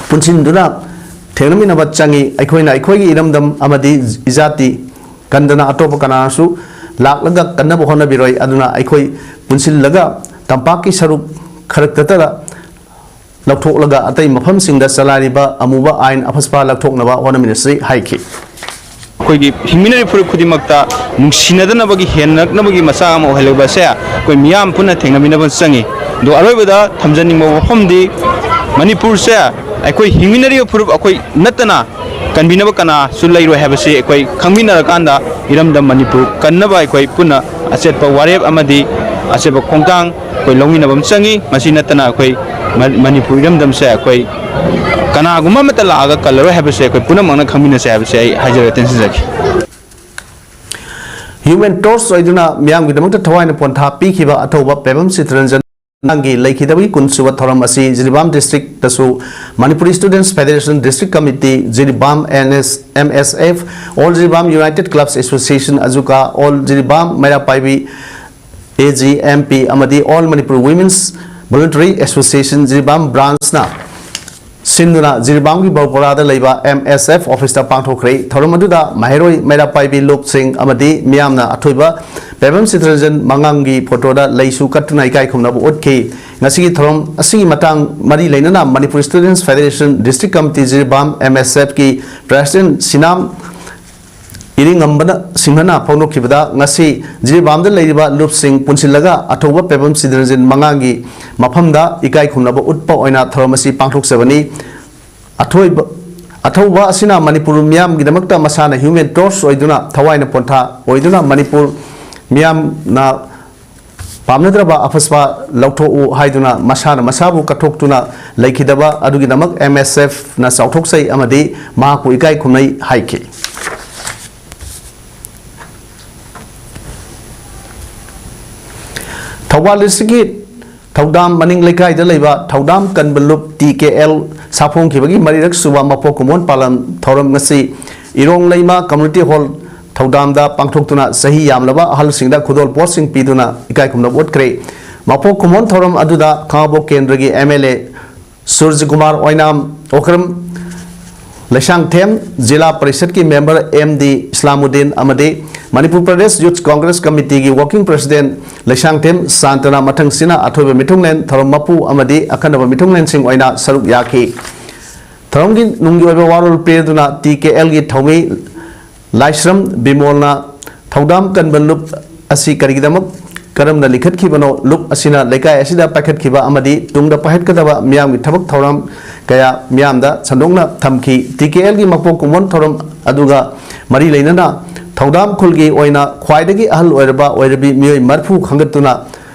ꯄꯨꯟꯁꯤꯟꯗꯨꯅ ꯊꯦꯡꯅꯃꯤꯟꯅꯕ ꯆꯪꯏ꯫ ꯑꯩꯈꯣꯏꯅ ꯑꯩꯈꯣꯏꯒꯤ ꯏꯔꯝꯗꯝ ꯑꯃꯗꯤ ꯏꯖꯥꯇꯤ ꯀꯟꯗꯅ ꯑꯇꯣꯞꯄ ꯀꯅꯥꯁꯨ ꯂꯥꯛꯂꯒ ꯀꯟꯅꯕ ꯍꯣꯠꯅꯕꯤꯔꯣꯏ꯫ ꯑꯗꯨꯅ ꯑꯩꯈꯣꯏ ꯄꯨꯟꯁꯤꯜꯂꯒ ꯇꯝꯄꯥꯛꯀꯤ ꯁꯔꯨꯛ ꯈꯔꯛꯇꯇꯗ ꯂꯧꯊꯣꯛꯂꯒ ꯑꯇꯩ ꯃꯐꯝꯁꯤꯡꯗ ꯆꯂꯥꯏꯔꯤꯕ ꯑꯃꯨꯕ ꯑꯥꯏꯟ ꯑꯐꯁꯄꯥ ꯂꯧꯊꯣꯛꯅꯕ ꯍꯣꯠꯅꯃꯤꯟꯅꯁꯤ ꯍꯥꯏꯈꯤ꯫ ꯑꯩꯈꯣꯏꯒꯤ ꯍꯤꯡꯃꯤꯟꯅꯔꯤꯕ ꯐꯨꯔꯨꯞ ꯈꯨꯗꯤꯡꯃꯛꯇ ꯅꯨꯡꯁꯤꯅꯗꯅꯕꯒꯤ, ꯍꯦꯟꯅꯔꯛꯅꯕꯒꯤ ꯃꯆꯥꯛ ꯑꯃ ꯑꯣꯏꯍꯜꯂꯤꯕ ꯑꯁꯦ ꯑꯩꯈꯣꯏ ꯃꯤꯌꯥꯝ ꯄꯨꯟꯅ ꯊꯦꯡꯅꯃꯤꯟꯅꯕ ꯆꯪꯉꯤ꯫ ꯑꯗꯣ ꯑꯔꯣꯏꯕꯗ ꯊꯝꯖꯅꯤꯡꯕ ꯋꯥꯐꯝꯗꯤ, ꯃꯅꯤꯄꯨꯔꯁꯦ ꯑꯩꯈꯣꯏ ꯍꯤꯡꯃꯤꯟꯅꯔꯤꯕ ꯐꯨꯔꯨꯞ ꯑꯩꯈꯣꯏ ꯅꯠꯇꯅ ꯀꯟꯕꯤꯅꯕ ꯀꯅꯥꯁꯨ ꯂꯩꯔꯣꯏ ꯍꯥꯏꯕꯁꯤ ꯑꯩꯈꯣꯏ ꯈꯪꯃꯤꯟꯅꯔꯀꯥꯟꯗ ꯏꯔꯝꯗꯝ ꯃꯅꯤꯄꯨꯔ ꯀꯟꯅꯕ ꯑꯩꯈꯣꯏ ꯄꯨꯟꯅ ꯑꯆꯦꯠꯄ ꯋꯥꯔꯦꯞ ꯑꯃꯗꯤ ꯑꯆꯦꯠꯄ ꯈꯣꯡꯊꯥꯡ ꯑꯩꯈꯣꯏ ꯂꯧꯃꯤꯟꯅꯕ ꯑꯃ ꯆꯪꯉꯤ꯫ ꯃꯁꯤ ꯅꯠꯇꯅ ꯑꯩꯈꯣꯏ ꯃ-, ꯃꯅꯤꯄꯨꯔ ꯏꯔꯝꯗꯝꯁꯦ ꯑꯩꯈꯣꯏ ꯀꯅꯥꯒꯨꯝꯕ ꯑꯃꯠꯇ ꯂꯥꯛꯑꯒ ꯀꯜꯂꯔꯣꯏ ꯍꯥꯏꯕꯁꯦ ꯑꯩꯈꯣꯏ ꯄꯨꯝꯅꯃꯛꯅ ꯈꯪꯃꯤꯟꯅꯁꯦ ꯍꯥꯏꯕꯁꯦ ꯑꯩ ꯍꯥꯏꯖꯔꯒ ꯇꯦꯟꯁꯤꯟꯖꯒꯦ꯫ Human Torch ꯑꯣꯏꯗꯨꯅ ꯃꯤꯌꯥꯝꯒꯤꯗꯃꯛꯇ ꯊꯋꯥꯏꯅ ꯄꯣꯟꯊꯥ ꯄꯤꯈꯤꯕ ꯑꯊꯧꯕ ꯄꯦꯕꯝ ꯆꯤꯇꯔꯟꯖꯟꯒꯤ ꯂꯩꯈꯤꯗꯕꯒꯤ ꯀꯨꯟꯁꯨꯕ ꯊꯧꯔꯝ ꯑꯁꯤ ꯖꯤꯔꯤꯕꯥꯝ district ꯇꯁꯨ Manipuri Students Federation District Committee, Jiribam N S, M S F, All Jiribam United Clubs Association, ꯑꯖꯨꯀꯥ, All Jiribam ꯃꯩꯔꯥ ꯄꯥꯏꯕꯤ, A G M P ꯑꯃꯗꯤ All Manipur Women's Voluntary Association Jiribam branch ꯅ ꯁꯤꯟꯗꯨꯅ ꯖꯤꯔꯤꯕꯥꯝꯒꯤ ꯕꯧꯄꯔꯥꯗ ꯂꯩꯕ ꯑꯦꯝ ꯑꯦꯁ F ꯑꯣꯐꯤꯁꯇ ꯄꯥꯡꯊꯣꯛꯈ꯭ꯔꯦ꯫ ꯊꯧꯔꯝ ꯑꯗꯨꯗ ꯃꯍꯩꯔꯣꯏ ꯃꯩꯔꯥ ꯄꯥꯏꯕꯤ ꯂꯨꯞꯁꯤꯡ ꯑꯃꯗꯤ ꯃꯤꯌꯥꯝꯅ ꯑꯊꯣꯏꯕ ꯄꯦꯕꯝ ꯁꯤꯇꯔꯟꯖꯟ ꯃꯉꯥꯡꯒꯤ ꯐꯣꯇꯣꯗ ꯂꯩꯁꯨ ꯀꯠꯇꯨꯅ ꯏꯀꯥꯏ ꯈꯨꯝꯅꯕ ꯎꯠꯈꯤ꯫ ꯉꯁꯤꯒꯤ ꯊꯧꯔꯝ ꯑꯁꯤꯒꯤ ꯃꯇꯥꯡ ꯃꯔꯤ ꯂꯩꯅꯅ Manipur students federation district committee Jiribam M S ꯑꯦꯐꯀꯤ ꯄ꯭ꯔꯦꯁꯤꯗꯦꯟꯠ ꯁꯤꯅꯥꯝ ꯏꯔꯤꯉꯝꯕꯅ ꯁꯤꯡꯍꯅ ꯐꯣꯡꯗꯣꯛꯈꯤꯕꯗ, ꯉꯁꯤ ꯖꯤꯔꯤꯕꯥꯝꯗ ꯂꯩꯔꯤꯕ ꯂꯨꯞꯁꯤꯡ ꯄꯨꯟꯁꯤꯜꯂꯒ ꯑꯊꯧꯕ ꯄꯦꯕꯝ ꯁꯤꯗꯔꯖꯤꯠ ꯃꯉꯥꯡꯒꯤ ꯃꯐꯝꯗ ꯏꯀꯥꯏ ꯈꯨꯝꯅꯕ ꯎꯠꯄ ꯑꯣꯏꯅ ꯊꯧꯔꯝ ꯑꯁꯤ ꯄꯥꯡꯊꯣꯛꯆꯕꯅꯤ꯫ ꯑꯊꯣꯏꯕ, ꯑꯊꯧꯕ ꯑꯁꯤꯅ ꯃꯅꯤꯄꯨꯔ ꯃꯤꯌꯥꯝꯒꯤꯗꯃꯛꯇ ꯃꯁꯥꯅ human torch ꯑꯣꯏꯗꯨꯅ, ꯊꯋꯥꯏꯅ ꯄꯣꯟꯊꯥ ꯑꯣꯏꯗꯨꯅ ꯃꯅꯤꯄꯨꯔ ꯃꯤꯌꯥꯝꯅ ꯄꯥꯝꯅꯗ꯭ꯔꯕ ꯑꯐꯁꯄꯥ ꯂꯧꯊꯣꯛꯎ ꯍꯥꯏꯗꯨꯅ ꯃꯁꯥꯅ ꯃꯁꯥꯕꯨ ꯀꯠꯊꯣꯛꯇꯨꯅ ꯂꯩꯈꯤꯗꯕ ꯑꯗꯨꯒꯤꯗꯃꯛ ꯑꯦꯝ ꯑꯦꯁ ꯑꯦꯐꯅ ꯆꯥꯎꯊꯣꯛꯆꯩ ꯑꯃꯗꯤ ꯃꯍꯥꯛꯄꯨ ꯏꯀꯥꯏ ꯈꯨꯝꯅꯩ ꯍꯥꯏꯈꯤ꯫ ꯊꯧꯕꯥꯜ ꯗꯤꯁꯇ꯭ꯔꯤꯛꯀꯤ ꯊꯧꯗꯥꯝ ꯃꯅꯤꯡ ꯂꯩꯀꯥꯏꯗ ꯂꯩꯕ ꯊꯧꯗꯥꯝ ꯀꯟꯕ ꯂꯨꯞ ꯇꯤ ꯀꯦ ꯑꯦꯜ ꯁꯥꯐꯣꯡꯈꯤꯕꯒꯤ ꯃꯔꯤꯔꯛ ꯁꯨꯕ ꯃꯄꯣꯛ ꯀꯨꯝꯑꯣꯟ ꯄꯥꯂꯟ ꯊꯧꯔꯝ ꯉꯁꯤ ꯏꯔꯣꯡ ꯂꯩꯃ ꯀꯝꯃ꯭ꯌꯨꯅꯤꯇꯤ ꯍꯣꯜ ꯊꯧꯗꯥꯝꯗ ꯄꯥꯡꯊꯣꯛꯇꯨꯅ ꯆꯍꯤ ꯌꯥꯝꯂꯕ ꯑꯍꯜꯁꯤꯡꯗ ꯈꯨꯗꯣꯜ ꯄꯣꯠꯁꯤꯡ ꯄꯤꯗꯨꯅ ꯏꯀꯥꯏ ꯈꯨꯝꯅꯕ ꯎꯠꯈ꯭ꯔꯦ꯫ ꯃꯄꯣꯛ ꯀꯨꯝꯑꯣꯟ ꯊꯧꯔꯝ ꯑꯗꯨꯗ ꯈꯥꯉꯕꯣꯛ ꯀꯦꯟꯗ꯭ꯔꯒꯤ ꯑꯦꯝ ꯑꯦꯜ ꯑꯦ ꯁꯨꯔꯖꯀꯨꯃꯥꯔ ꯑꯣꯏꯅꯥꯝ, ꯑꯣꯀ꯭ꯔꯝ ꯂꯩꯁꯥꯡꯊꯦꯝ ꯖꯤꯂꯥ ꯄꯔꯤꯁꯠꯀꯤ ꯃꯦꯝꯕꯔ ꯑꯦꯝ ꯗꯤ ꯏꯁꯂꯥꯃꯨꯗꯤꯟ ꯑꯃꯗꯤ ꯃꯅꯤꯄꯨꯔ ꯄ꯭ꯔꯗꯦꯁ ꯌꯨꯊ ꯀꯣꯡꯒ꯭ꯔꯦꯁ ꯀꯃꯤꯇꯤꯒꯤ ꯋꯥꯔꯀꯤꯡ ꯄ꯭ꯔꯁꯤꯗꯦꯟꯠ ꯂꯩꯁꯥꯡꯊꯦꯝ ꯁꯥꯟꯇꯅ ꯃꯊꯪꯁꯤꯅ ꯑꯊꯣꯏꯕ ꯃꯤꯊꯨꯡꯂꯦꯟ ꯊꯧꯔꯝ ꯃꯄꯨ ꯑꯃꯗꯤ ꯑꯈꯟꯅꯕ ꯃꯤꯊꯨꯡꯂꯦꯟꯁꯤꯡ ꯑꯣꯏꯅ ꯁꯔꯨꯛ ꯌꯥꯈꯤ꯫ ꯊꯧꯔꯝꯒꯤ ꯅꯨꯡꯒꯤ ꯑꯣꯏꯕ ꯋꯥꯔꯣꯜ ꯄꯤꯔꯗꯨꯅ ꯇꯤ ꯀꯦ ꯑꯦꯜꯒꯤ ꯊꯧꯃꯤ ꯂꯥꯏꯁ꯭ꯔꯝ ꯕꯤꯃꯣꯜꯅ ꯊꯧꯗꯥꯝ ꯀꯟꯕ ꯂꯨꯞ ꯑꯁꯤ ꯀꯔꯤꯒꯤꯗꯃꯛ ꯀꯔꯝꯅ ꯂꯤꯡꯈꯠꯈꯤꯕꯅꯣ, ꯂꯨꯞ ꯑꯁꯤꯅ ꯂꯩꯀꯥꯏ ꯑꯁꯤꯗ ꯄꯥꯏꯈꯠꯈꯤꯕ ꯑꯃꯗꯤ ꯇꯨꯡꯗ ꯄꯥꯏꯈꯠꯀꯗꯕ ꯃꯤꯌꯥꯝꯒꯤ ꯊꯕꯛ ꯊꯧꯔꯝ ꯀꯌꯥ ꯃꯤꯌꯥꯝꯗ ꯁꯟꯗꯣꯛꯅ ꯊꯝꯈꯤ꯫ ꯇꯤ ꯀꯦ ꯑꯦꯜꯒꯤ ꯃꯄꯣꯛ ꯀꯨꯝꯑꯣꯟ ꯊꯧꯔꯝ ꯑꯗꯨꯒ ꯃꯔꯤ ꯂꯩꯅꯅ ꯊꯧꯗꯥꯝ ꯈꯨꯜꯒꯤ ꯑꯣꯏꯅ ꯈ꯭ꯋꯥꯏꯗꯒꯤ ꯑꯍꯜ ꯑꯣꯏꯔꯕ ꯑꯣꯏꯔꯕꯤ ꯃꯤꯑꯣꯏ ꯃꯔꯤꯐꯨ ꯈꯟꯒꯠꯇꯨꯅ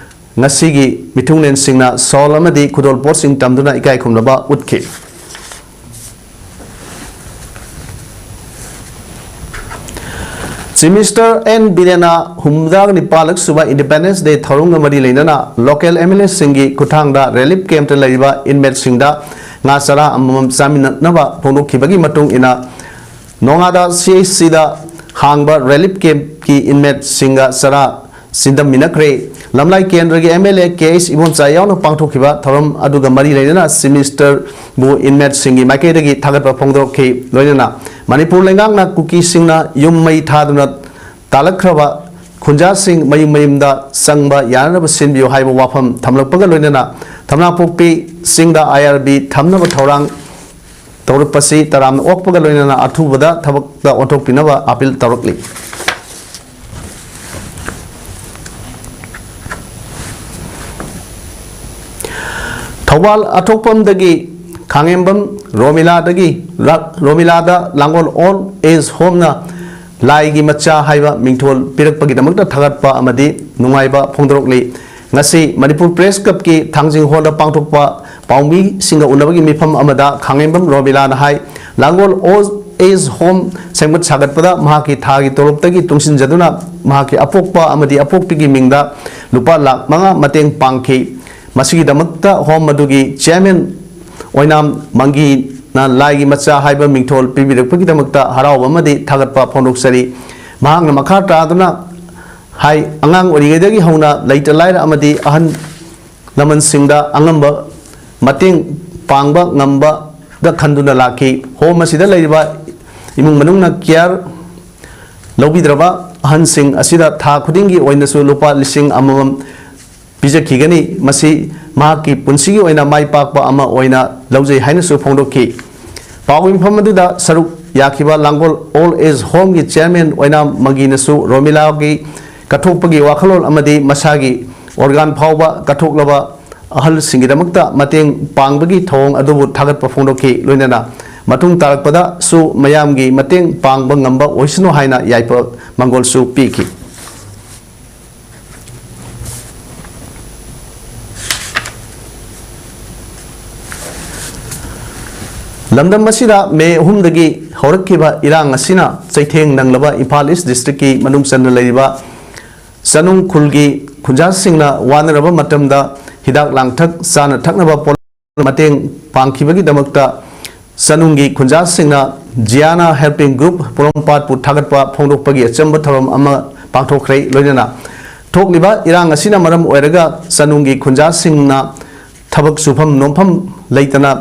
ꯉꯁꯤꯒꯤ ꯃꯤꯊꯨꯡꯂꯦꯟꯁꯤꯡꯅ ꯁꯣꯜ ꯑꯃꯗꯤ ꯈꯨꯗꯣꯜ ꯄꯣꯠꯁꯤꯡ ꯇꯝꯗꯨꯅ ꯏꯀꯥꯏ ꯈꯨꯝꯅꯕ ꯎꯠꯈꯤ꯫ ꯆꯤꯐ ꯃꯤꯅꯤꯁꯇꯔ ꯑꯦꯟ ꯕꯤꯔꯦꯟꯅ ꯍꯨꯝꯐꯨꯇꯔꯥꯒ ꯅꯤꯄꯥꯜꯂꯛ ꯁꯨꯕ ꯏꯟꯗꯤꯄꯦꯟꯗꯦꯟꯁ ꯗꯦ ꯊꯧꯔꯝꯒ ꯃꯔꯤ ꯂꯩꯅꯅ ꯂꯣꯀꯦꯜ ꯑꯦꯝ ꯑꯦꯜ ꯑꯦꯁꯤꯡꯒꯤ ꯈꯨꯠꯊꯥꯡꯗ ꯔꯤꯂꯤꯐ ꯀꯦꯝꯞꯇ ꯂꯩꯔꯤꯕ ꯏꯟꯃꯦꯠꯁꯤꯡꯗ ꯉꯥ ꯆꯔꯥ ꯑꯃꯃꯝ ꯆꯥꯃꯤꯟꯅꯅꯕ ꯐꯣꯡꯗꯣꯛꯈꯤꯕꯒꯤ ꯃꯇꯨꯡ ꯏꯟꯅ, ꯅꯣꯉꯥꯗ ꯁꯤ ꯑꯩꯆ ꯁꯤꯗ ꯍꯥꯡꯕ ꯔꯤꯂꯤꯐ ꯀꯦꯝꯞꯀꯤ ꯏꯟꯃꯦꯠꯁꯤꯡꯒ ꯆꯔꯥ ꯆꯤꯟꯗꯝꯃꯤꯟꯅꯈ꯭ꯔꯦ꯫ ꯂꯝꯂꯥꯏ ꯀꯦꯟꯗ꯭ꯔꯒꯤ M L A K H Ibomcha ꯌꯥꯎꯅ ꯄꯥꯡꯊꯣꯛꯈꯤꯕ ꯊꯧꯔꯝ ꯑꯗꯨꯒ ꯃꯔꯤ ꯂꯩꯅꯅ ꯆꯤꯐ ꯃꯤꯅꯤꯁꯇꯔꯕꯨ ꯏꯟꯃꯦꯠꯁꯤꯡꯒꯤ ꯃꯥꯏꯀꯩꯗꯒꯤ ꯊꯥꯒꯠꯄ ꯐꯣꯡꯗꯣꯔꯛꯈꯤ꯫ ꯂꯣꯏꯅꯅ ꯃꯅꯤꯄꯨꯔ ꯂꯩꯉꯥꯛꯅ ꯀꯨꯀꯤꯁꯤꯡꯅ ꯌꯨꯝ ꯃꯩ ꯊꯥꯗꯨꯅ ꯇꯥꯜꯂꯛꯈ꯭ꯔꯕ ꯈꯨꯟꯖꯥꯁꯤꯡ ꯃꯌꯨꯝ ꯃꯌꯨꯝꯗ ꯆꯪꯕ ꯌꯥꯅꯅꯕ ꯁꯤꯟꯕꯤꯌꯨ ꯍꯥꯏꯕ ꯋꯥꯐꯝ ꯊꯝꯂꯛꯄꯒ ꯂꯣꯏꯅꯅ ꯊꯝꯅꯥꯄꯣꯛꯄꯤ ꯆꯤꯡꯗ ꯑꯥꯏ ꯑꯥꯔ ꯕꯤ ꯊꯝꯅꯕ ꯊꯧꯔꯥꯡ ꯇꯧꯔꯛꯄꯁꯤ ꯇꯔꯥꯝꯅ ꯑꯣꯛꯄꯒ ꯂꯣꯏꯅꯅ ꯑꯊꯨꯕꯗ ꯊꯕꯛꯇ ꯑꯣꯟꯊꯣꯛꯄꯤꯅꯕ ꯑꯥꯄꯤꯜ ꯇꯧꯔꯛꯂꯤ꯫ ꯊꯧꯕꯥꯜ ꯑꯊꯣꯛꯄꯝꯗꯒꯤ ꯈꯥꯉꯦꯝꯕꯝ ꯔꯣꯃꯤꯂꯥꯗꯒꯤ ꯔ-, ꯔꯣꯃꯤꯂꯥꯗ ꯂꯥꯡꯒꯣꯜ ꯑꯣꯜ ꯑꯦꯖ ꯍꯣꯝꯅ ꯂꯥꯏꯒꯤ ꯃꯆꯥ ꯍꯥꯏꯕ ꯃꯤꯡꯊꯣꯜ ꯄꯤꯔꯛꯄꯒꯤꯗꯃꯛꯇ ꯊꯥꯒꯠꯄ ꯑꯃꯗꯤ ꯅꯨꯡꯉꯥꯏꯕ ꯐꯣꯡꯗꯣꯔꯛꯂꯤ꯫ ꯉꯁꯤ ꯃꯅꯤꯄꯨꯔ ꯄ꯭ꯔꯦꯁ ꯀ꯭ꯂꯕꯀꯤ ꯊꯥꯡꯖꯤꯡ ꯍꯣꯜꯗ ꯄꯥꯡꯊꯣꯛꯄ ꯄꯥꯎꯃꯤꯁꯤꯡꯒ ꯎꯅꯕꯒꯤ ꯃꯤꯐꯝ ꯑꯃꯗ ꯈꯥꯉꯦꯝꯕꯝ ꯔꯣꯃꯤꯂꯥꯅ ꯍꯥꯏ, ꯂꯥꯡꯒꯣꯜ ꯑꯣꯜ ꯑꯦꯖ ꯍꯣꯝ ꯁꯦꯝꯒꯠ ꯁꯥꯒꯠꯄꯗ ꯃꯍꯥꯛꯀꯤ ꯊꯥꯒꯤ ꯇꯣꯂꯣꯞꯇꯒꯤ ꯇꯨꯡꯁꯤꯟꯖꯗꯨꯅ ꯃꯍꯥꯛꯀꯤ ꯑꯄꯣꯛꯄ ꯑꯃꯗꯤ ꯑꯄꯣꯛꯄꯤꯒꯤ ꯃꯤꯡꯗ ꯂꯨꯄꯥ ꯂꯥꯈ ꯃꯉꯥ ꯃꯇꯦꯡ ꯄꯥꯡꯈꯤ꯫ ꯃꯁꯤꯒꯤꯗꯃꯛꯇ ꯍꯣꯝ ꯑꯗꯨꯒꯤ ꯆꯤꯌꯔꯃꯦꯟ ꯑꯣꯏꯅꯥꯝ ꯃꯪꯒꯤꯅ ꯂꯥꯏꯒꯤ ꯃꯆꯥ ꯍꯥꯏꯕ ꯃꯤꯡꯊꯣꯜ ꯄꯤꯕꯤꯔꯛꯄꯒꯤꯗꯃꯛꯇ ꯍꯔꯥꯎꯕ ꯑꯃꯗꯤ ꯊꯥꯒꯠꯄ ꯐꯣꯡꯗꯣꯛꯆꯔꯤ꯫ ꯃꯍꯥꯛꯅ ꯃꯈꯥ ꯇꯥꯗꯨꯅ ꯍꯥꯏ, ꯑꯉꯥꯡ ꯑꯣꯏꯔꯤꯉꯩꯗꯒꯤ ꯍꯧꯅ ꯂꯩꯇ ꯂꯥꯏꯔ ꯑꯃꯗꯤ ꯑꯍꯜ ꯂꯃꯟꯁꯤꯡꯗ ꯑꯉꯝꯕ ꯃꯇꯦꯡ ꯄꯥꯡꯕ ꯉꯝꯕꯗ ꯈꯟꯗꯨꯅ ꯂꯥꯛꯈꯤ꯫ ꯍꯣꯝ ꯑꯁꯤꯗ ꯂꯩꯔꯤꯕ ꯏꯃꯨꯡ ꯃꯅꯨꯡꯅ ꯀꯤꯌꯥꯔ ꯂꯧꯕꯤꯗ꯭ꯔꯕ ꯑꯍꯟꯁꯤꯡ ꯑꯁꯤꯗ ꯊꯥ ꯈꯨꯗꯤꯡꯒꯤ ꯑꯣꯏꯅꯁꯨ ꯂꯨꯄꯥ ꯂꯤꯁꯤꯡ ꯑꯃꯃꯝ ꯄꯤꯖꯈꯤꯒꯅꯤ꯫ ꯃꯁꯤ ꯃꯍꯥꯛꯀꯤ ꯄꯨꯟꯁꯤꯒꯤ ꯑꯣꯏꯅ ꯃꯥꯏ ꯄꯥꯛꯄ ꯑꯃ ꯑꯣꯏꯅ ꯂꯧꯖꯩ ꯍꯥꯏꯅꯁꯨ ꯐꯣꯡꯗꯣꯛꯈꯤ꯫ ꯄꯥꯎ ꯃꯤꯐꯝ ꯑꯗꯨꯗ ꯁꯔꯨꯛ ꯌꯥꯈꯤꯕ ꯂꯥꯡꯒꯣꯜ ꯑꯣꯜ ꯑꯦꯖ ꯍꯣꯝꯒꯤ ꯆꯤꯌꯔꯃꯦꯟ ꯑꯣꯏꯅꯥꯝ ꯃꯪꯒꯤꯅꯁꯨ ꯔꯣꯃꯤꯂꯥꯒꯤ ꯀꯠꯊꯣꯛꯄꯒꯤ ꯋꯥꯈꯜꯂꯣꯟ ꯑꯃꯗꯤ ꯃꯁꯥꯒꯤ ꯑꯣꯔꯒꯥꯟ ꯐꯥꯎꯕ ꯀꯠꯊꯣꯛꯂꯕ ꯑꯍꯜꯁꯤꯡꯒꯤꯗꯃꯛꯇ ꯃꯇꯦꯡ ꯄꯥꯡꯕꯒꯤ ꯊꯧꯑꯣꯡ ꯑꯗꯨꯕꯨ ꯊꯥꯒꯠꯄ ꯐꯣꯡꯗꯣꯛꯈꯤ꯫ ꯂꯣꯏꯅꯅ ꯃꯇꯨꯡ ꯇꯥꯔꯛꯄꯗꯁꯨ ꯃꯌꯥꯝꯒꯤ ꯃꯇꯦꯡ ꯄꯥꯡꯕ ꯉꯝꯕ ꯑꯣꯏꯁꯅꯨ ꯍꯥꯏꯅ ꯌꯥꯏꯐ ꯃꯪꯒꯣꯜꯁꯨ ꯄꯤꯈꯤ꯫ ꯂꯝꯗꯝ ꯑꯁꯤꯗ ꯃꯦ ꯑꯍꯨꯝꯗꯒꯤ ꯍꯧꯔꯛꯈꯤꯕ ꯏꯔꯥꯡ ꯑꯁꯤꯅ ꯆꯩꯊꯦꯡ ꯅꯪꯂꯕ ꯏꯝꯐꯥꯜ ꯏꯁ ꯗꯤꯁꯇ꯭ꯔꯤꯛꯀꯤ ꯃꯅꯨꯡ ꯆꯟꯅ ꯂꯩꯔꯤꯕ ꯆꯅꯨꯡ ꯈꯨꯜꯒꯤ ꯈꯨꯟꯖꯥꯁꯤꯡꯅ ꯋꯥꯅꯔꯕ ꯃꯇꯝꯗ ꯍꯤꯗꯥꯛ ꯂꯥꯡꯊꯛ, ꯆꯥꯅ ꯊꯛꯅꯕ ꯄꯣꯠ ꯃꯇꯦꯡ ꯄꯥꯡꯈꯤꯕꯒꯤꯗꯃꯛꯇ ꯆꯅꯨꯡꯒꯤ ꯈꯨꯟꯖꯥꯁꯤꯡꯅ ꯖꯤꯌꯥꯅꯥ ꯍꯦꯜꯄꯤꯡ ꯒ꯭ꯔꯨꯞ ꯄꯣꯔꯣꯝꯄꯥꯠꯄꯨ ꯊꯥꯒꯠꯄ ꯐꯣꯡꯗꯣꯛꯄꯒꯤ ꯑꯆꯝꯕ ꯊꯧꯔꯝ ꯑꯃ ꯄꯥꯡꯊꯣꯛꯈ꯭ꯔꯦ꯫ ꯂꯣꯏꯅꯅ ꯊꯣꯛꯂꯤꯕ ꯏꯔꯥꯡ ꯑꯁꯤꯅ ꯃꯔꯝ ꯑꯣꯏꯔꯒ ꯆꯅꯨꯡꯒꯤ ꯈꯨꯟꯖꯥꯁꯤꯡꯅ ꯊꯕꯛ ꯁꯨꯐꯝ ꯅꯣꯝꯐꯝ ꯂꯩꯇꯅ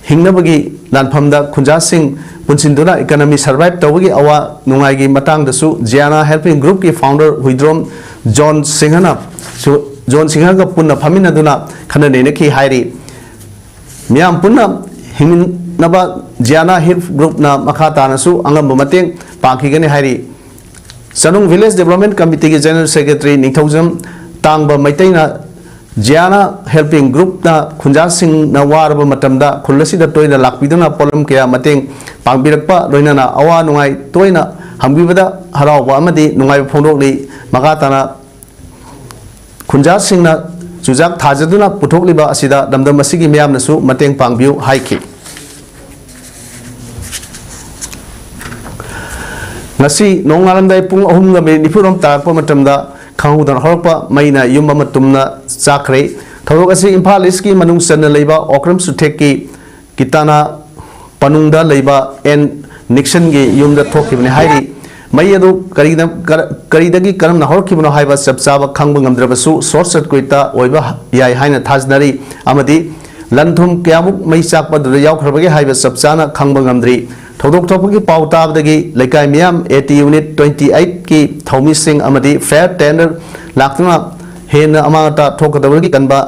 ꯍꯤꯡꯅꯕꯒꯤ ꯂꯥꯟꯐꯝꯗ ꯈꯨꯟꯖꯥꯁꯤꯡ ꯄꯨꯟꯁꯤꯟꯗꯨꯅ economy survive ꯇꯧꯕꯒꯤ ꯑꯋꯥ ꯅꯨꯡꯉꯥꯏꯒꯤ ꯃꯇꯥꯡꯗꯁꯨ ꯖꯤꯌꯥꯅꯥ helping groupꯀꯤ founder ꯍꯨꯏꯗ꯭ꯔꯣꯝ ꯖꯣꯟ ꯁꯤꯡꯍꯅ ꯁꯨ, ꯖꯣꯟ ꯁꯤꯡꯍꯒ ꯄꯨꯟꯅ ꯐꯝꯃꯤꯟꯅꯗꯨꯅ ꯈꯟꯅ ꯅꯩꯅꯈꯤ ꯍꯥꯏꯔꯤ꯫ ꯃꯤꯌꯥꯝ ꯄꯨꯟꯅ ꯍꯤꯡꯃꯤꯟꯅꯕ ꯖꯤꯌꯥꯅꯥ help groupꯅ ꯃꯈꯥ ꯇꯥꯅꯁꯨ ꯑꯉꯝꯕ ꯃꯇꯦꯡ ꯄꯥꯡꯈꯤꯒꯅꯤ ꯍꯥꯏꯔꯤ꯫ ꯆꯅꯨꯡ Village Development Committeeꯒꯤ General Secretary ꯅꯤꯡꯊꯧꯖꯝ ꯇꯥꯡꯕ ꯃꯩꯇꯩꯅ ꯖꯤꯌꯥꯅꯥ helping groupꯅ ꯈꯨꯟꯖꯥꯁꯤꯡꯅ ꯋꯥꯔꯕ ꯃꯇꯝꯗ ꯈꯨꯜ ꯑꯁꯤꯗ ꯇꯣꯏꯅ ꯂꯥꯛꯄꯤꯗꯨꯅ ꯄꯣꯠꯂꯝ ꯀꯌꯥ ꯃꯇꯦꯡ ꯄꯥꯡꯕꯤꯔꯛꯄ ꯂꯣꯏꯅꯅ ꯑꯋꯥ ꯅꯨꯡꯉꯥꯏ ꯇꯣꯏꯅ ꯍꯪꯕꯤꯕꯗ ꯍꯔꯥꯎꯕ ꯑꯃꯗꯤ ꯅꯨꯡꯉꯥꯏꯕ ꯐꯣꯡꯗꯣꯛꯂꯤ꯫ ꯃꯈꯥ ꯇꯥꯅ ꯈꯨꯟꯖꯥꯁꯤꯡꯅ ꯆꯨꯖꯥꯛ ꯊꯥꯖꯗꯨꯅ ꯄꯨꯊꯣꯛꯂꯤꯕ ꯑꯁꯤꯗ ꯂꯝꯗꯝ ꯑꯁꯤꯒꯤ ꯃꯤꯌꯥꯝꯅꯁꯨ ꯃꯇꯦꯡ ꯄꯥꯡꯕꯤꯌꯨ ꯍꯥꯏꯈꯤ꯫ ꯉꯁꯤ ꯅꯣꯡꯉꯥꯜꯂꯝꯗꯥꯏ ꯄꯨꯡ ꯑꯍꯨꯝꯒ ꯃꯤꯅꯤꯠ ꯅꯤꯐꯨꯔꯣꯝ ꯇꯥꯔꯛꯄ ꯃꯇꯝꯗ ꯈꯪꯍꯧꯗꯅ ꯍꯧꯔꯛꯄ ꯃꯩꯅ ꯌꯨꯝ ꯑꯃ ꯇꯨꯝꯅ ꯆꯥꯛꯈ꯭ꯔꯦ꯫ ꯊꯧꯗꯣꯛ ꯑꯁꯤ ꯏꯝꯐꯥꯜ ꯏꯁꯀꯤ ꯃꯅꯨꯡ ꯆꯟꯅ ꯂꯩꯕ ꯑꯣꯀ꯭ꯔꯝ ꯁꯨꯊꯦꯛꯀꯤ ꯀꯤꯇꯥꯅꯥ ꯄꯅꯨꯡꯗ ꯂꯩꯕ ꯑꯦꯟ ꯅꯤꯛꯁꯟꯒꯤ ꯌꯨꯝꯗ ꯊꯣꯛꯈꯤꯕꯅꯤ ꯍꯥꯏꯔꯤ꯫ ꯃꯩ ꯑꯗꯨ ꯀꯔꯤꯅ-, ꯀꯔ-, ꯀꯔꯤꯗꯒꯤ ꯀꯔꯝꯅ ꯍꯧꯔꯛꯈꯤꯕꯅꯣ ꯍꯥꯏꯕ ꯆꯞ ꯆꯥꯕ ꯈꯪꯕ ꯉꯝꯗ꯭ꯔꯕꯁꯨ short circuitꯇ ꯑꯣꯏꯕ ꯌꯥꯏ ꯍꯥꯏꯅ ꯊꯥꯖꯅꯔꯤ ꯑꯃꯗꯤ ꯂꯟ ꯊꯨꯝ ꯀꯌꯥꯃꯨꯛ ꯃꯩ ꯆꯥꯛꯄ ꯑꯗꯨꯗ ꯌꯥꯎꯈ꯭ꯔꯕꯒꯦ ꯍꯥꯏꯕ ꯆꯞ ꯆꯥꯅ ꯈꯪꯕ ꯉꯝꯗ꯭ꯔꯤ꯫ ꯊꯧꯗꯣꯛ ꯊꯣꯛꯄꯒꯤ ꯄꯥꯎ ꯇꯥꯕꯗꯒꯤ ꯂꯩꯀꯥꯏ ꯃꯤꯌꯥꯝ, AT unit twenty eightꯀꯤ ꯊꯧꯃꯤꯁꯤꯡ ꯑꯃꯗꯤ fire tender ꯂꯥꯛꯇꯨꯅ ꯍꯦꯟꯅ ꯑꯃꯥꯡ ꯑꯇꯥ ꯊꯣꯛꯀꯗꯕꯗꯒꯤ ꯀꯟꯕ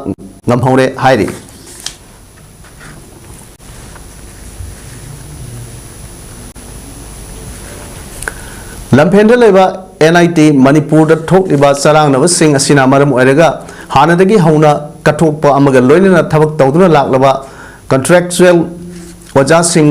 ꯉꯝꯍꯧꯔꯦ ꯍꯥꯏꯔꯤ꯫ ꯂꯝꯐꯦꯜꯗ ꯂꯩꯕ NIT ꯃꯅꯤꯄꯨꯔꯗ ꯊꯣꯛꯂꯤꯕ ꯆꯔꯥꯡꯅꯕꯁꯤꯡ ꯑꯁꯤꯅ ꯃꯔꯝ ꯑꯣꯏꯔꯒ ꯍꯥꯟꯅꯗꯒꯤ ꯍꯧꯅ ꯀꯠꯊꯣꯛꯄ ꯑꯃꯒ ꯂꯣꯏꯅꯅ ꯊꯕꯛ ꯇꯧꯗꯨꯅ ꯂꯥꯛꯂꯕ contractual ꯑꯣꯖꯥꯁꯤꯡ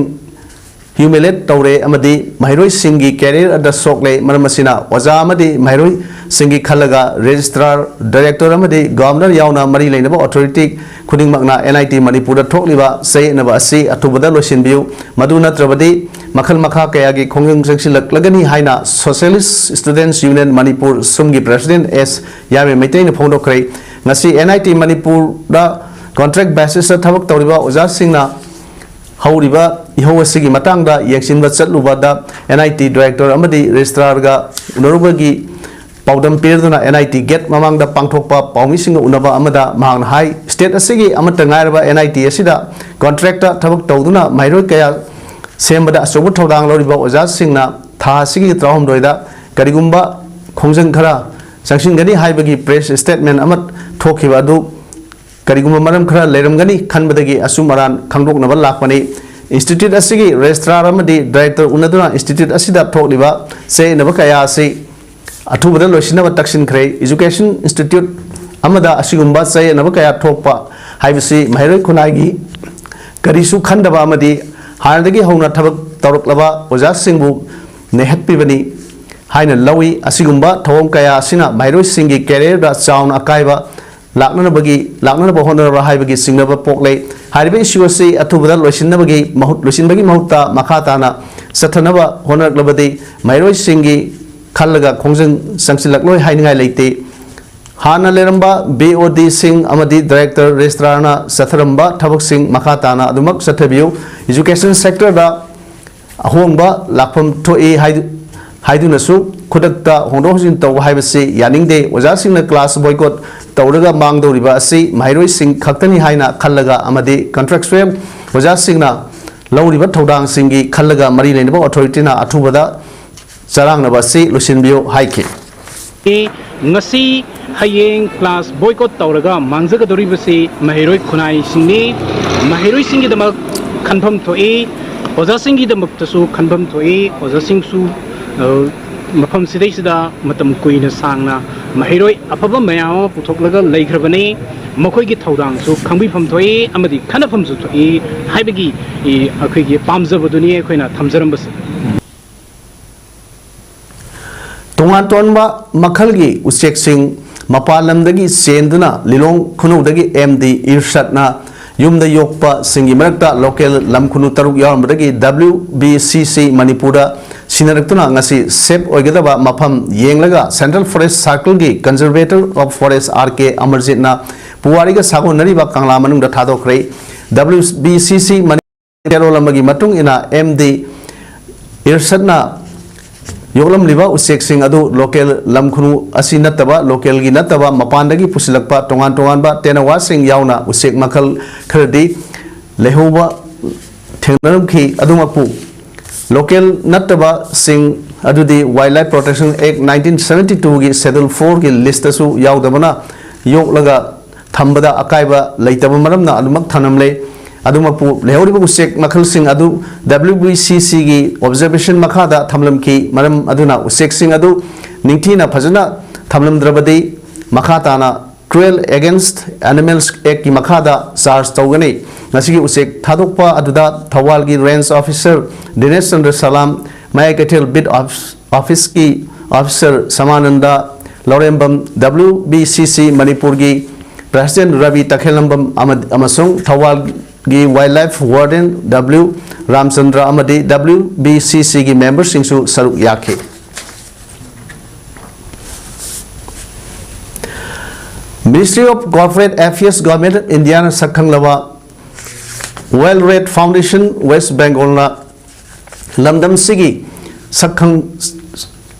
humiliate ꯇꯧꯔꯦ ꯑꯃꯗꯤ ꯃꯍꯩꯔꯣꯏꯁꯤꯡꯒꯤ career ꯑꯗꯨꯗ ꯁꯣꯛꯂꯦ꯫ ꯃꯔꯝ ꯑꯁꯤꯅ ꯑꯣꯖꯥ ꯑꯃꯗꯤ ꯃꯍꯩꯔꯣꯏꯁꯤꯡꯒꯤ ꯈꯜꯂꯒ registrar, director ꯑꯃꯗꯤ governor ꯌꯥꯎꯅ ꯃꯔꯤ ꯂꯩꯅꯕ authority ꯈꯨꯗꯤꯡꯃꯛꯅ NIT ꯃꯅꯤꯄꯨꯔꯗ ꯊꯣꯛꯂꯤꯕ ꯆꯌꯦꯠꯅꯕ ꯑꯁꯤ ꯑꯊꯨꯕꯗ ꯂꯣꯏꯁꯤꯟꯕꯤꯌꯨ꯫ ꯃꯗꯨ ꯅꯠꯇ꯭ꯔꯕꯗꯤ ꯃꯈꯜ ꯃꯈꯥ ꯀꯌꯥꯒꯤ ꯈꯣꯡꯖꯪ ꯆꯪꯁꯤꯜꯂꯛꯂꯒꯅꯤ ꯍꯥꯏꯅ Socialist Students Union Manipur, ꯁꯨꯝꯒꯤ president ꯑꯦꯁ ꯌꯥꯏꯃ ꯃꯩꯇꯩꯅ ꯐꯣꯡꯗꯣꯛꯈ꯭ꯔꯦ꯫ ꯉꯁꯤ NIT ꯃꯅꯤꯄꯨꯔꯗ contract basisꯇ ꯊꯕꯛ ꯇꯧꯔꯤꯕ ꯑꯣꯖꯥꯁꯤꯡꯅ ꯍꯧꯔꯤꯕ ꯏꯍꯧ ꯑꯁꯤꯒꯤ ꯃꯇꯥꯡꯗ ꯌꯦꯡꯁꯤꯟꯕ ꯆꯠꯂꯨꯕꯗ NIT director ꯑꯃꯗꯤ registrarꯒ ꯎꯅꯔꯨꯕꯒꯤ ꯄꯥꯎꯗꯝ ꯄꯤꯔꯗꯨꯅ ꯑꯦꯟ ꯑꯥꯏ ꯇꯤ ꯒꯦꯠ ꯃꯃꯥꯡꯗ ꯄꯥꯡꯊꯣꯛꯄ ꯄꯥꯎꯃꯤꯁꯤꯡꯒ ꯎꯅꯕ ꯑꯃꯗ ꯃꯍꯥꯛꯅ ꯍꯥꯏ, ꯁ꯭ꯇꯦꯠ ꯑꯁꯤꯒꯤ ꯑꯃꯠꯇ ꯉꯥꯏꯔꯕ ꯑꯦꯟ ꯑꯥꯏ ꯇꯤ ꯑꯁꯤꯗ ꯀꯣꯟꯇ꯭ꯔꯦꯛꯇ ꯊꯕꯛ ꯇꯧꯗꯨꯅ ꯃꯍꯩꯔꯣꯏ ꯀꯌꯥ ꯁꯦꯝꯕꯗ ꯑꯆꯧꯕ ꯊꯧꯗꯥꯡ ꯂꯧꯔꯤꯕ ꯑꯣꯖꯥꯁꯤꯡꯅ ꯊꯥ ꯑꯁꯤꯒꯤ ꯇꯔꯥꯍꯨꯝꯗꯣꯏꯗ ꯀꯔꯤꯒꯨꯝꯕ ꯈꯣꯡꯖꯪ ꯈꯔ ꯆꯪꯁꯤꯟꯒꯅꯤ ꯍꯥꯏꯕꯒꯤ ꯄ꯭ꯔꯦꯁ ꯁ꯭ꯇꯦꯠꯃꯦꯟ ꯑꯃ ꯊꯣꯛꯈꯤꯕ ꯑꯗꯨ ꯀꯔꯤꯒꯨꯝꯕ ꯃꯔꯝ ꯈꯔ ꯂꯩꯔꯝꯒꯅꯤ ꯈꯟꯕꯗꯒꯤ ꯑꯆꯨꯝ ꯑꯔꯥꯟ ꯈꯪꯗꯣꯛꯅꯕ ꯂꯥꯛꯄꯅꯤ꯫ ꯏꯟꯁꯇꯤꯇ꯭ꯌꯨꯠ ꯑꯁꯤꯒꯤ ꯔꯦꯖꯤꯁꯇ꯭ꯔꯥꯔ ꯑꯃꯗꯤ ꯗꯥꯏꯔꯦꯛꯇꯔ ꯎꯅꯗꯨꯅ ꯏꯟꯁꯇꯤꯇ꯭ꯌꯨꯠ ꯑꯁꯤꯗ ꯊꯣꯛꯂꯤꯕ ꯆꯌꯦꯠꯅꯕ ꯀꯌꯥ ꯑꯁꯤ ꯑꯊꯨꯕꯗ ꯂꯣꯏꯁꯤꯟꯅꯕ ꯇꯛꯁꯤꯟꯈ꯭ꯔꯦ꯫ ꯏꯖꯨꯀꯦꯁꯟ ꯏꯟꯁꯇꯤꯇ꯭ꯌꯨꯠ ꯑꯃꯗ ꯑꯁꯤꯒꯨꯝꯕ ꯆꯌꯦꯠꯅꯕ ꯀꯌꯥ ꯊꯣꯛꯄ ꯍꯥꯏꯕꯁꯤ ꯃꯍꯩꯔꯣꯏ ꯈꯨꯟꯅꯥꯏꯒꯤ ꯀꯔꯤꯁꯨ ꯈꯟꯗꯕ ꯑꯃꯗꯤ ꯍꯥꯟꯅꯗꯒꯤ ꯍꯧꯅ ꯊꯕꯛ ꯇꯧꯔꯛꯂꯕ ꯑꯣꯖꯥꯁꯤꯡꯕꯨ ꯅꯩꯍꯠꯄꯤꯕꯅꯤ ꯍꯥꯏꯅ ꯂꯧꯏ꯫ ꯑꯁꯤꯒꯨꯝꯕ ꯊꯧꯑꯣꯡ ꯀꯌꯥ ꯑꯁꯤꯅ ꯃꯍꯩꯔꯣꯏꯁꯤꯡꯒꯤ ꯀꯦꯔꯤꯌꯔꯗ ꯆꯥꯎꯅ ꯑꯀꯥꯏꯕ ꯂꯥꯛꯅꯅꯕꯒꯤ, ꯂꯥꯛꯅꯅꯕ ꯍꯣꯠꯅꯔꯕ꯭ꯔꯥ ꯍꯥꯏꯕꯒꯤ ꯆꯤꯡꯅꯕ ꯄꯣꯛꯂꯦ꯫ ꯍꯥꯏꯔꯤꯕ ꯏꯁꯨ ꯑꯁꯤ ꯑꯊꯨꯕꯗ ꯂꯣꯏꯁꯤꯟꯅꯕꯒꯤ ꯃꯍꯨꯠ, ꯂꯣꯏꯁꯤꯟꯕꯒꯤ ꯃꯍꯨꯠꯇ ꯃꯈꯥ ꯇꯥꯅ ꯆꯠꯊꯅꯕ ꯍꯣꯠꯅꯔꯛꯂꯕꯗꯤ ꯃꯍꯩꯔꯣꯏꯁꯤꯡꯒꯤ ꯈꯜꯂꯒ ꯈꯣꯡꯖꯪ ꯆꯪꯁꯤꯜꯂꯛꯂꯣꯏ ꯍꯥꯏꯅꯤꯡꯉꯥꯏ ꯂꯩꯇꯦ꯫ ꯍꯥꯟꯅ ꯂꯩꯔꯝꯕ ꯕꯤ ꯑꯣ ꯗꯤꯁꯤꯡ ꯑꯃꯗꯤ ꯗꯥꯏꯔꯦꯛꯇꯔ ꯔꯦꯖꯤꯁꯇ꯭ꯔꯥꯔꯅ ꯆꯠꯊꯔꯝꯕ ꯊꯕꯛꯁꯤꯡ ꯃꯈꯥ ꯇꯥꯅ ꯑꯗꯨꯃꯛ ꯆꯠꯊꯕꯤꯌꯨ꯫ ꯏꯖꯨꯀꯦꯁꯟ ꯁꯦꯛꯇꯔꯗ ꯑꯍꯣꯡꯕ ꯂꯥꯛꯐꯝ ꯊꯣꯛꯏ ꯍꯥꯏꯗꯨ-, ꯍꯥꯏꯗꯨꯅꯁꯨ ꯈꯨꯗꯛꯇ ꯍꯣꯡꯗꯣꯛ ꯍꯣꯡꯖꯤꯟ ꯇꯧꯕ ꯍꯥꯏꯕꯁꯤ ꯌꯥꯅꯤꯡꯗꯦ꯫ ꯑꯣꯖꯥꯁꯤꯡꯅ ꯀ꯭ꯂꯥꯁ ꯕꯣꯏꯀꯣꯠ ꯇꯧꯔꯒ ꯃꯥꯡꯗꯧꯔꯤꯕ ꯑꯁꯤ ꯃꯍꯩꯔꯣꯏꯁꯤꯡ ꯈꯛꯇꯅꯤ ꯍꯥꯏꯅ ꯈꯜꯂꯒ ꯑꯃꯗꯤ ꯀꯟꯇ꯭ꯔꯦꯛꯆꯨꯋꯦꯜ ꯑꯣꯖꯥꯁꯤꯡꯅ ꯂꯧꯔꯤꯕ ꯊꯧꯗꯥꯡꯁꯤꯡꯒꯤ ꯈꯜꯂꯒ ꯃꯔꯤ ꯂꯩꯅꯕ ꯑꯣꯊꯣꯔꯤꯇꯤꯅ ꯑꯊꯨꯕꯗ ꯆꯔꯥꯡꯅꯕ ꯑꯁꯤ ꯂꯣꯏꯁꯤꯟꯕꯤꯌꯨ ꯍꯥꯏꯈꯤ꯫ ꯉꯁꯤ ꯍꯌꯦꯡ ꯀ꯭ꯂꯥꯁ ꯕꯣꯏꯀꯣꯠ ꯇꯧꯔꯒ ꯃꯥꯡꯖꯒꯗꯧꯔꯤꯕꯁꯤ ꯃꯍꯩꯔꯣꯏ ꯈꯨꯟꯅꯥꯏꯁꯤꯡꯅꯤ꯫ ꯃꯍꯩꯔꯣꯏꯁꯤꯡꯒꯤꯗꯃꯛ ꯈꯟꯐꯝ ꯊꯣꯛꯏ, ꯑꯣꯖꯥꯁꯤꯡꯒꯤꯗꯃꯛꯇꯁꯨ ꯈꯟꯐꯝ ꯊꯣꯛꯏ꯫ ꯑꯣꯖꯥꯁꯤꯡꯁꯨ, ꯑ, ꯃꯐꯝꯁꯤꯗꯩꯁꯤꯗ ꯃꯇꯝ ꯀꯨꯏꯅ ꯁꯥꯡꯅ ꯃꯍꯩꯔꯣꯏ ꯑꯐꯕ ꯃꯌꯥꯝ ꯑꯃ ꯄꯨꯊꯣꯛꯂꯒ ꯂꯩꯈ꯭ꯔꯕꯅꯤ꯫ ꯃꯈꯣꯏꯒꯤ ꯊꯧꯗꯥꯡꯁꯨ ꯈꯪꯕꯤꯐꯝ ꯊꯣꯛꯏ ꯑꯃꯗꯤ ꯈꯟꯅꯐꯝꯁꯨ ꯊꯣꯛꯏ ꯍꯥꯏꯕꯒꯤ, ꯏ, ꯑꯩꯈꯣꯏꯒꯤ ꯄꯥꯝꯖꯕꯗꯨꯅꯤ ꯑꯩꯈꯣꯏꯅ ꯊꯝꯖꯔꯝꯕꯁꯦ꯫ ꯇꯣꯉꯥꯟ ꯇꯣꯉꯥꯟꯕ ꯃꯈꯜꯒꯤ ꯎꯆꯦꯛꯁꯤꯡ ꯃꯄꯥꯟ ꯂꯝꯗꯒꯤ ꯆꯦꯟꯗꯨꯅ ꯂꯤꯂꯣꯡ ꯈꯨꯅꯧꯗꯒꯤ ꯑꯦꯝ ꯗꯤ ꯏꯔꯁꯠꯅ ꯌꯨꯝꯗ ꯌꯣꯛꯄꯁꯤꯡꯒꯤ ꯃꯔꯛꯇ ꯂꯣꯀꯦꯜ ꯂꯝ ꯈꯨꯅꯨ ꯇꯔꯨꯛ ꯌꯥꯎꯔꯝꯕꯗꯒꯤ ꯗꯕ꯭ꯂꯤꯎ ꯕꯤ ꯁꯤ ꯁꯤ ꯃꯅꯤꯄꯨꯔꯗ ꯁꯤꯟꯅꯔꯛꯇꯨꯅ ꯉꯁꯤ ꯁꯦꯐ ꯑꯣꯏꯒꯗꯕ ꯃꯐꯝ ꯌꯦꯡꯂꯒ ꯁꯦꯟꯇ꯭ꯔꯦꯜ ꯐꯣꯔꯦꯁ ꯁꯥꯔꯀꯜꯒꯤ conservator of forest R K ꯑꯃꯔꯖꯤꯠꯅ ꯄꯨꯋꯥꯔꯤꯒ ꯁꯥꯒꯣꯟꯅꯔꯤꯕ ꯀꯪꯂꯥ ꯃꯅꯨꯡꯗ ꯊꯥꯗꯣꯛꯈ꯭ꯔꯦ꯫ ꯗꯕ꯭ꯂꯤꯎ ꯕꯤ ꯁꯤ ꯁꯤ ꯃꯅꯤ-, ꯀꯦꯔꯣꯜ ꯑꯃꯒꯤ ꯃꯇꯨꯡ ꯏꯟꯅ ꯑꯦꯝ ꯗꯤ ꯏꯔꯁꯠꯅ ꯌꯣꯛꯂꯝꯂꯤꯕ ꯎꯆꯦꯛꯁꯤꯡ ꯑꯗꯨ ꯂꯣꯀꯦꯜ ꯂꯝ ꯈꯨꯅꯨ ꯑꯁꯤ ꯅꯠꯇꯕ, ꯂꯣꯀꯦꯜꯒꯤ ꯅꯠꯇꯕ, ꯃꯄꯥꯟꯗꯒꯤ ꯄꯨꯁꯤꯜꯂꯛꯄ ꯇꯣꯉꯥꯟ ꯇꯣꯉꯥꯟꯕ ꯇꯦꯅꯋꯥꯁꯤꯡ ꯌꯥꯎꯅ ꯎꯆꯦꯛ ꯃꯈꯜ ꯈꯔꯗꯤ ꯂꯩꯍꯧꯕ ꯊꯦꯡꯅꯔꯝꯈꯤ꯫ ꯑꯗꯨꯃꯛꯄꯨ ꯂꯣꯀꯦꯜ ꯅꯠꯇꯕꯁꯤꯡ ꯑꯗꯨꯗꯤ Wildlife Protection Act nineteen seventy twoꯒꯤ Schedule fourꯒꯤ ꯂꯤꯁꯇꯁꯨ ꯌꯥꯎꯗꯕꯅ ꯌꯣꯛꯂꯒ ꯊꯝꯕꯗ ꯑꯀꯥꯏꯕ ꯂꯩꯇꯕ ꯃꯔꯝꯅ ꯑꯗꯨꯃꯛ ꯊꯝꯂꯝꯂꯦ꯫ ꯑꯗꯨꯃꯛꯄꯨ ꯂꯩꯍꯧꯔꯤꯕ ꯎꯆꯦꯛ ꯃꯈꯜꯁꯤꯡ ꯑꯗꯨ W B C Cꯒꯤ observation ꯃꯈꯥꯗ ꯊꯝꯂꯝꯈꯤ꯫ ꯃꯔꯝ ꯑꯗꯨꯅ ꯎꯆꯦꯛꯁꯤꯡ ꯑꯗꯨ ꯅꯤꯡꯊꯤꯅ ꯐꯖꯅ ꯊꯝꯂꯝꯗ꯭ꯔꯕꯗꯤ ꯃꯈꯥ ꯇꯥꯅ Cruel Against Animals Actꯀꯤ ꯃꯈꯥꯗ charge ꯇꯧꯒꯅꯤ꯫ ꯉꯁꯤꯒꯤ ꯎꯆꯦꯛ ꯊꯥꯗꯣꯛꯄ ꯑꯗꯨꯗ ꯊꯧꯕꯥꯜꯒꯤ Range Officer ꯗꯤꯅꯦꯁ ꯆꯟꯗ꯭ꯔ ꯁꯂꯥꯝ, ꯃꯌꯥꯏ ꯀꯩꯊꯦꯜ Beat Office, Officeꯀꯤ Officer ꯁꯃꯥꯅꯟꯗ ꯂꯧꯔꯦꯝꯕꯝ, W B C C ꯃꯅꯤꯄꯨꯔꯒꯤ President ꯔꯕꯤ ꯇꯈꯦꯜꯂꯝꯕꯝ ꯑꯃ-, ꯑꯃꯁꯨꯡ ꯊꯧꯕꯥꯜꯒꯤ Wildlife Warden W ꯔꯥꯝꯆꯟꯗ꯭ꯔ ꯑꯃꯗꯤ W B C Cꯒꯤ memberꯁꯤꯡꯁꯨ ꯁꯔꯨꯛ ꯌꯥꯈꯤ꯫ Ministry of Corporate Affairs, Government of Indiaꯅ ꯁꯛꯈꯪꯂꯕ Well Red Foundation West Bengalꯅ ꯂꯝꯗꯝꯁꯤꯒꯤ ꯁꯛꯈꯪ-,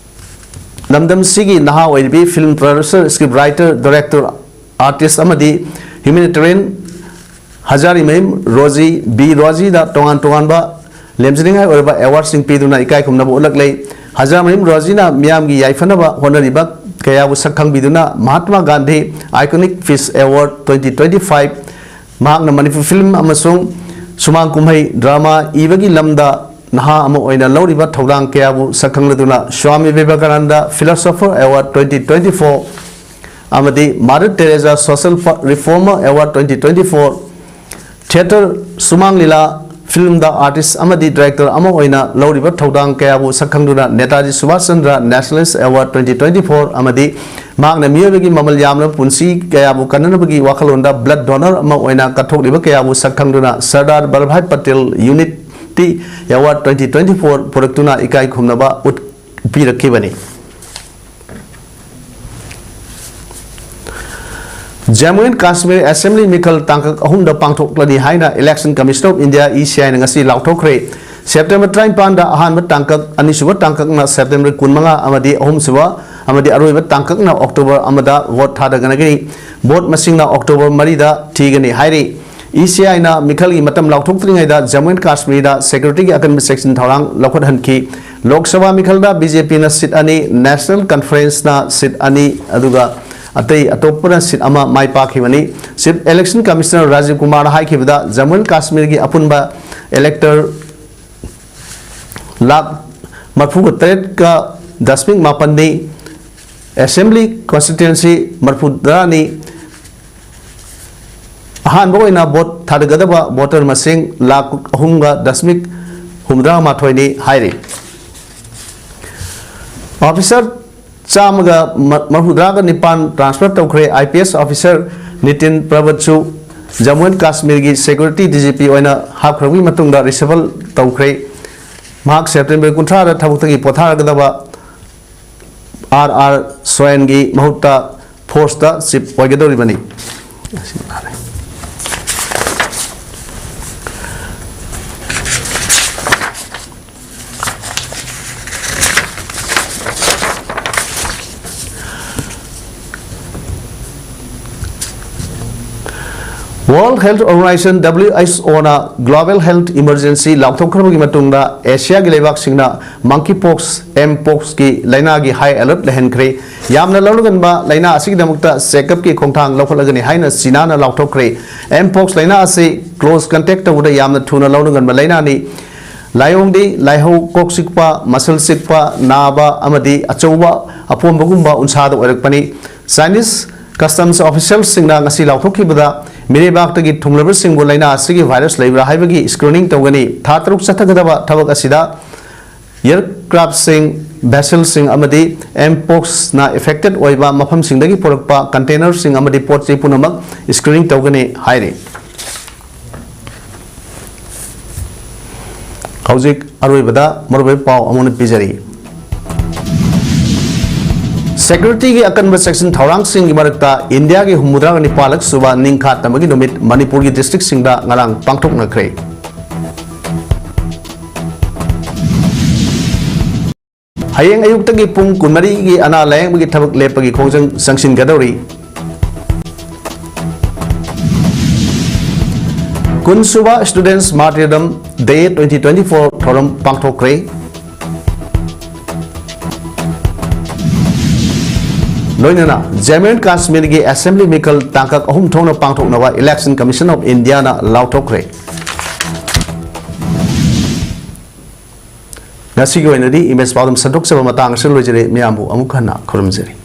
ꯂꯝꯗꯝꯁꯤꯒꯤ ꯅꯍꯥ ꯑꯣꯏꯔꯤꯕꯤ film producer, script writer, director, artist ꯑꯃꯗꯤ humanitarian ꯍꯖꯥꯔꯤꯃꯌꯨꯝ ꯔꯣꯖꯤ, ꯕꯤ ꯔꯣꯖꯤꯗ ꯇꯣꯉꯥꯟ ꯇꯣꯉꯥꯟꯕ ꯂꯦꯝꯖꯅꯤꯡꯉꯥꯏ ꯑꯣꯏꯔꯕ awardꯁꯤꯡ ꯄꯤꯗꯨꯅ ꯏꯀꯥꯏ ꯈꯨꯝꯅꯕ ꯎꯠꯂꯛꯂꯦ꯫ ꯍꯖꯥꯔꯤꯃꯌꯨꯝ ꯔꯣꯖꯤꯅ ꯃꯤꯌꯥꯝꯒꯤ ꯌꯥꯏꯐꯅꯕ ꯍꯣꯠꯅꯔꯤꯕ ꯀꯌꯥꯕꯨ ꯁꯛ ꯈꯪꯕꯤꯗꯨꯅ Mahatma Gandhi Iconic Face Award twenty twenty-five, ꯃꯍꯥꯛꯅ ꯃꯅꯤꯄꯨꯔ film ꯑꯃꯁꯨꯡ ꯁꯨꯃꯥꯡ ꯀꯨꯝꯍꯩ drama ꯏꯕꯒꯤ ꯂꯝꯗ ꯅꯍꯥ ꯑꯃ ꯑꯣꯏꯅ ꯂꯧꯔꯤꯕ ꯊꯧꯗꯥꯡ ꯀꯌꯥꯕꯨ ꯁꯛ ꯈꯪꯂꯗꯨꯅ Swami Vivekananda Philosopher Award twenty twenty-four ꯑꯃꯗꯤ Mother Teresa Social Reformer Award twenty twenty-four, theatre ꯁꯨꯃꯥꯡ ꯂꯤꯂꯥ filmꯗ artist ꯑꯃꯗꯤ director ꯑꯃ ꯑꯣꯏꯅ ꯂꯧꯔꯤꯕ ꯊꯧꯗꯥꯡ ꯀꯌꯥꯕꯨ ꯁꯛ ꯈꯪꯗꯨꯅ Netaji Subhash Chandra Nationalist Award twenty twenty-four ꯑꯃꯗꯤ ꯃꯍꯥꯛꯅ ꯃꯤꯑꯣꯏꯕꯒꯤ ꯃꯃꯜ ꯌꯥꯝꯂꯕ ꯄꯨꯟꯁꯤ ꯀꯌꯥꯕꯨ ꯀꯟꯅꯅꯕꯒꯤ ꯋꯥꯈꯜꯂꯣꯟꯗ blood donor ꯑꯃ ꯑꯣꯏꯅ ꯀꯠꯊꯣꯛꯂꯤꯕ ꯀꯌꯥꯕꯨ ꯁꯛ ꯈꯪꯗꯨꯅ Sardar Vallabhbhai Patel Unity Award twenty twenty-four ꯄꯨꯔꯛꯇꯨꯅ ꯏꯀꯥꯏ ꯈꯨꯝꯅꯕ ꯎꯠꯄꯤꯔꯛꯈꯤꯕꯅꯤ꯫ Jammu and Kashmir Assembly ꯃꯤꯈꯜ ꯇꯥꯡꯀꯛ ꯑꯍꯨꯝꯗ ꯄꯥꯡꯊꯣꯛꯂꯅꯤ ꯍꯥꯏꯅ Election Commission of India, E C I ꯅ ꯉꯁꯤ ꯂꯥꯎꯊꯣꯛꯈ꯭ꯔꯦ꯫ ꯁꯦꯞꯇꯦꯝꯕꯔ ꯇꯔꯥꯅꯤꯄꯥꯟꯗ ꯑꯍꯥꯟꯕ ꯇꯥꯡꯀꯛ, ꯑꯅꯤꯁꯨꯕ ꯇꯥꯡꯀꯛꯅ ꯁꯦꯞꯇꯦꯝꯕꯔ ꯀꯨꯟꯃꯉꯥ ꯑꯃꯗꯤ ꯑꯍꯨꯝꯁꯨꯕ ꯑꯃꯗꯤ ꯑꯔꯣꯏꯕ ꯇꯥꯡꯀꯛꯅ ꯑꯣꯛꯇꯣꯕꯔ ꯑꯃꯗ ꯚꯣꯠ ꯊꯥꯗꯅꯒꯅꯤ꯫ ꯚꯣꯠ ꯃꯁꯤꯡꯅ ꯑꯣꯛꯇꯣꯕꯔ ꯃꯔꯤꯗ ꯊꯤꯒꯅꯤ ꯍꯥꯏꯔꯤ꯫ ꯏ ꯁꯤ ꯑꯥꯏꯅ ꯃꯤꯈꯜꯒꯤ ꯃꯇꯝ ꯂꯥꯎꯊꯣꯛꯇ꯭ꯔꯤꯉꯩꯗ ꯖꯝꯃꯨ ꯑꯦꯟ ꯀꯥꯁꯃꯤꯔꯗ ꯁꯦꯀ꯭ꯌꯨꯔꯤꯇꯤꯒꯤ ꯑꯀꯟꯕ ꯆꯦꯛꯁꯤꯟ ꯊꯧꯔꯥꯡ ꯂꯧꯈꯠꯍꯟꯈꯤ꯫ ꯂꯣꯛ ꯁꯚꯥ ꯃꯤꯈꯜꯗ ꯕꯤ ꯖꯦ ꯄꯤꯅ ꯁꯤꯠ ꯑꯅꯤ, ꯅꯦꯁꯅꯦꯜ ꯀꯟꯐꯔꯦꯟꯁꯅ ꯁꯤꯠ ꯑꯅꯤ, ꯑꯗꯨꯒ ꯑꯇꯩ ꯑꯇꯣꯞꯄꯅ ꯁꯤꯠ ꯑꯃ ꯃꯥꯏ ꯄꯥꯛꯈꯤꯕꯅꯤ꯫ ꯆꯤꯐ ꯏꯂꯦꯛꯁꯟ ꯀꯃꯤꯁꯅꯔ ꯔꯥꯖꯤꯕ ꯀꯨꯃꯥꯔꯅ ꯍꯥꯏꯈꯤꯕꯗ, ꯖꯝꯃꯨ ꯑꯦꯟ ꯀꯥꯁꯃꯤꯔꯒꯤ ꯑꯄꯨꯟꯕ ꯏꯂꯦꯛꯇꯔ ꯂꯥꯈ ꯃꯔꯤꯐꯨꯒ ꯇꯔꯦꯠꯀ ꯗꯁꯃꯤꯛ ꯃꯥꯄꯟꯅꯤ, ꯑꯦꯁꯦꯝꯕ꯭ꯂꯤ ꯀꯣꯟꯁꯇꯤꯇ꯭ꯋꯦꯟꯁꯤ ꯃꯔꯤꯐꯨꯇꯔꯥꯅꯤ, ꯑꯍꯥꯟꯕ ꯑꯣꯏꯅ ꯚꯣꯠ ꯊꯥꯗꯒꯗꯕ ꯚꯣꯇꯔ ꯃꯁꯤꯡ ꯂꯥꯈ ꯑꯍꯨꯝꯒ ꯗꯁꯃꯤꯛ ꯍꯨꯝꯐꯨꯇꯔꯥ ꯃꯥꯊꯣꯏꯅꯤ ꯍꯥꯏꯔꯤ꯫ ꯑꯣꯐꯤꯁꯔ ꯆꯥꯝꯃꯒ ꯃ-, ꯃꯔꯤꯐꯨꯇꯔꯥꯒ ꯅꯤꯄꯥꯟ ꯇ꯭ꯔꯥꯟꯁꯐꯔ ꯇꯧꯈ꯭ꯔꯦ꯫ I P S officer Nitin ꯄ꯭ꯔꯚꯠꯁꯨ ꯖꯝꯃꯨ ꯑꯦꯟ ꯀꯥꯁꯃꯤꯔꯒꯤ ꯁꯦꯀ꯭ꯌꯨꯔꯤꯇꯤ ꯗꯤ ꯖꯤ ꯄꯤ ꯑꯣꯏꯅ ꯍꯥꯞꯈ꯭ꯔꯕꯒꯤ ꯃꯇꯨꯡꯗ ꯔꯤꯁꯐꯜ ꯇꯧꯈ꯭ꯔꯦ꯫ ꯃꯍꯥꯛ ꯁꯦꯞꯇꯦꯝꯕꯔ ꯀꯨꯟꯊ꯭ꯔꯥꯗ ꯊꯕꯛꯇꯒꯤ ꯄꯣꯊꯥꯔꯒꯗꯕ ꯑꯥꯔ ꯑꯥꯔ ꯁꯣꯌꯟꯒꯤ ꯃꯍꯨꯠꯇ ꯐꯣꯔꯁꯇ chief ꯑꯣꯏꯒꯗꯧꯔꯤꯕꯅꯤ꯫ World Health Organization, W H O, ꯅ Global Health Emergency ꯂꯥꯎꯊꯣꯛꯈ꯭ꯔꯕꯒꯤ ꯃꯇꯨꯡꯗ, ꯑꯦꯁꯤꯌꯥꯒꯤ ꯂꯩꯕꯥꯛꯁꯤꯡꯅ monkeypox, M pox ꯀꯤ ꯂꯥꯏꯅꯥꯒꯤ high alert ꯂꯩꯍꯟꯈ꯭ꯔꯦ꯫ ꯌꯥꯝꯅ ꯂꯧꯅꯒꯟꯕ ꯂꯥꯏꯅꯥ ꯑꯁꯤꯒꯤꯗꯃꯛꯇ check-up ꯀꯤ ꯈꯣꯡꯊꯥꯡ ꯂꯧꯈꯠꯂꯒꯅꯤ ꯍꯥꯏꯅ ꯆꯤꯅꯥꯅ ꯂꯥꯎꯊꯣꯛꯈ꯭ꯔꯦ꯫ M pox ꯂꯥꯏꯅꯥ ꯑꯁꯤ close contact ꯇꯧꯕꯗ ꯌꯥꯝꯅ ꯊꯨꯅ ꯂꯧꯅꯒꯟꯕ ꯂꯥꯏꯅꯥꯅꯤ꯫ ꯂꯥꯏꯑꯣꯡꯗꯤ ꯂꯥꯏꯍꯧ, ꯀꯣꯛ ꯆꯤꯛꯄ, ꯃꯁꯜ ꯆꯤꯛꯄ, ꯅꯥꯕ ꯑꯃꯗꯤ ꯑꯆꯧꯕ ꯑꯄꯣꯝꯕꯒꯨꯝꯕ ꯎꯟꯁꯥꯗ ꯑꯣꯏꯔꯛꯄꯅꯤ꯫ Chinese customs officialꯁꯤꯡꯅ ꯉꯁꯤ ꯂꯥꯎꯊꯣꯛꯈꯤꯕꯗ, ꯃꯤꯔꯩꯕꯥꯛꯇꯒꯤ ꯊꯨꯡꯂꯕꯁꯤꯡꯕꯨ ꯂꯥꯏꯅꯥ ꯑꯁꯤꯒꯤ virus ꯂꯩꯕ꯭ꯔꯥ ꯍꯥꯏꯕꯒꯤ screening ꯇꯧꯒꯅꯤ꯫ ꯊꯥ ꯇꯔꯨꯛ ꯆꯠꯊꯒꯗꯕ ꯊꯕꯛ ꯑꯁꯤꯗ aircraftꯁꯤꯡ, vesselꯁꯤꯡ ꯑꯃꯗꯤ M poxꯅ affected ꯑꯣꯏꯕ ꯃꯐꯝꯁꯤꯡꯗꯒꯤ ꯄꯨꯔꯛꯄ containerꯁꯤꯡ ꯑꯃꯗꯤ ꯄꯣꯠ ꯆꯩ ꯄꯨꯝꯅꯃꯛ screening ꯇꯧꯒꯅꯤ ꯍꯥꯏꯔꯤ꯫ ꯍꯧꯖꯤꯛ ꯑꯔꯣꯏꯕꯗ ꯃꯔꯨꯑꯣꯏꯕ ꯄꯥꯎ ꯑꯃꯨꯛ ꯍꯟꯅ ꯄꯤꯖꯔꯤ꯫ ꯁꯦꯀ꯭ꯌꯨꯔꯤꯇꯤꯒꯤ ꯑꯀꯟꯕ ꯆꯦꯛꯁꯤꯟ ꯊꯧꯔꯥꯡꯁꯤꯡꯒꯤ ꯃꯔꯛꯇ ꯏꯟꯗꯤꯌꯥꯒꯤ ꯍꯨꯝꯐꯨꯇꯔꯥꯒ ꯅꯤꯄꯥꯜꯂꯛ ꯁꯨꯕ ꯅꯤꯡꯈꯥ ꯇꯝꯕꯒꯤ ꯅꯨꯃꯤꯠ ꯃꯅꯤꯄꯨꯔꯒꯤ districtꯁꯤꯡꯗ ꯉꯔꯥꯡ ꯄꯥꯡꯊꯣꯛꯅꯈ꯭ꯔꯦ꯫ ꯍꯌꯦꯡ ꯑꯌꯨꯛꯇꯒꯤ ꯄꯨꯡ ꯀꯨꯟꯃꯔꯤꯒꯤ ꯑꯅꯥ ꯂꯥꯌꯦꯡꯕꯒꯤ ꯊꯕꯛ ꯂꯦꯞꯄꯒꯤ ꯈꯣꯡꯖꯪ ꯆꯪꯁꯤꯟꯒꯗꯧꯔꯤ꯫ ꯀꯨꯟꯁꯨꯕ Students Martyrdom Day twenty twenty-four ꯊꯧꯔꯝ ꯄꯥꯡꯊꯣꯛꯈ꯭ꯔꯦ꯫ ꯂꯣꯏꯅꯅ ꯖꯝꯃꯨ ꯑꯦꯟ ꯀꯥꯁꯃꯤꯔꯒꯤ ꯑꯦꯁꯦꯝꯕ꯭ꯂꯤ ꯃꯤꯈꯜ ꯇꯥꯡꯀꯛ ꯑꯍꯨꯝ ꯊꯣꯛꯅ ꯄꯥꯡꯊꯣꯛꯅꯕ Election Commission of Indiaꯅ ꯂꯥꯎꯊꯣꯛꯈ꯭ꯔꯦ꯫ ꯉꯁꯤꯒꯤ ꯑꯣꯏꯅꯗꯤ ꯏꯃꯦꯖ ꯄꯥꯎꯗꯝ ꯁꯟꯗꯣꯛꯆꯕ ꯃꯇꯥꯡ ꯑꯁꯤꯗ ꯂꯣꯏꯖꯔꯦ꯫ ꯃꯌꯥꯝꯕꯨ ꯑꯃꯨꯛ ꯍꯟꯅ ꯈꯨꯔꯨꯝꯖꯔꯤ꯫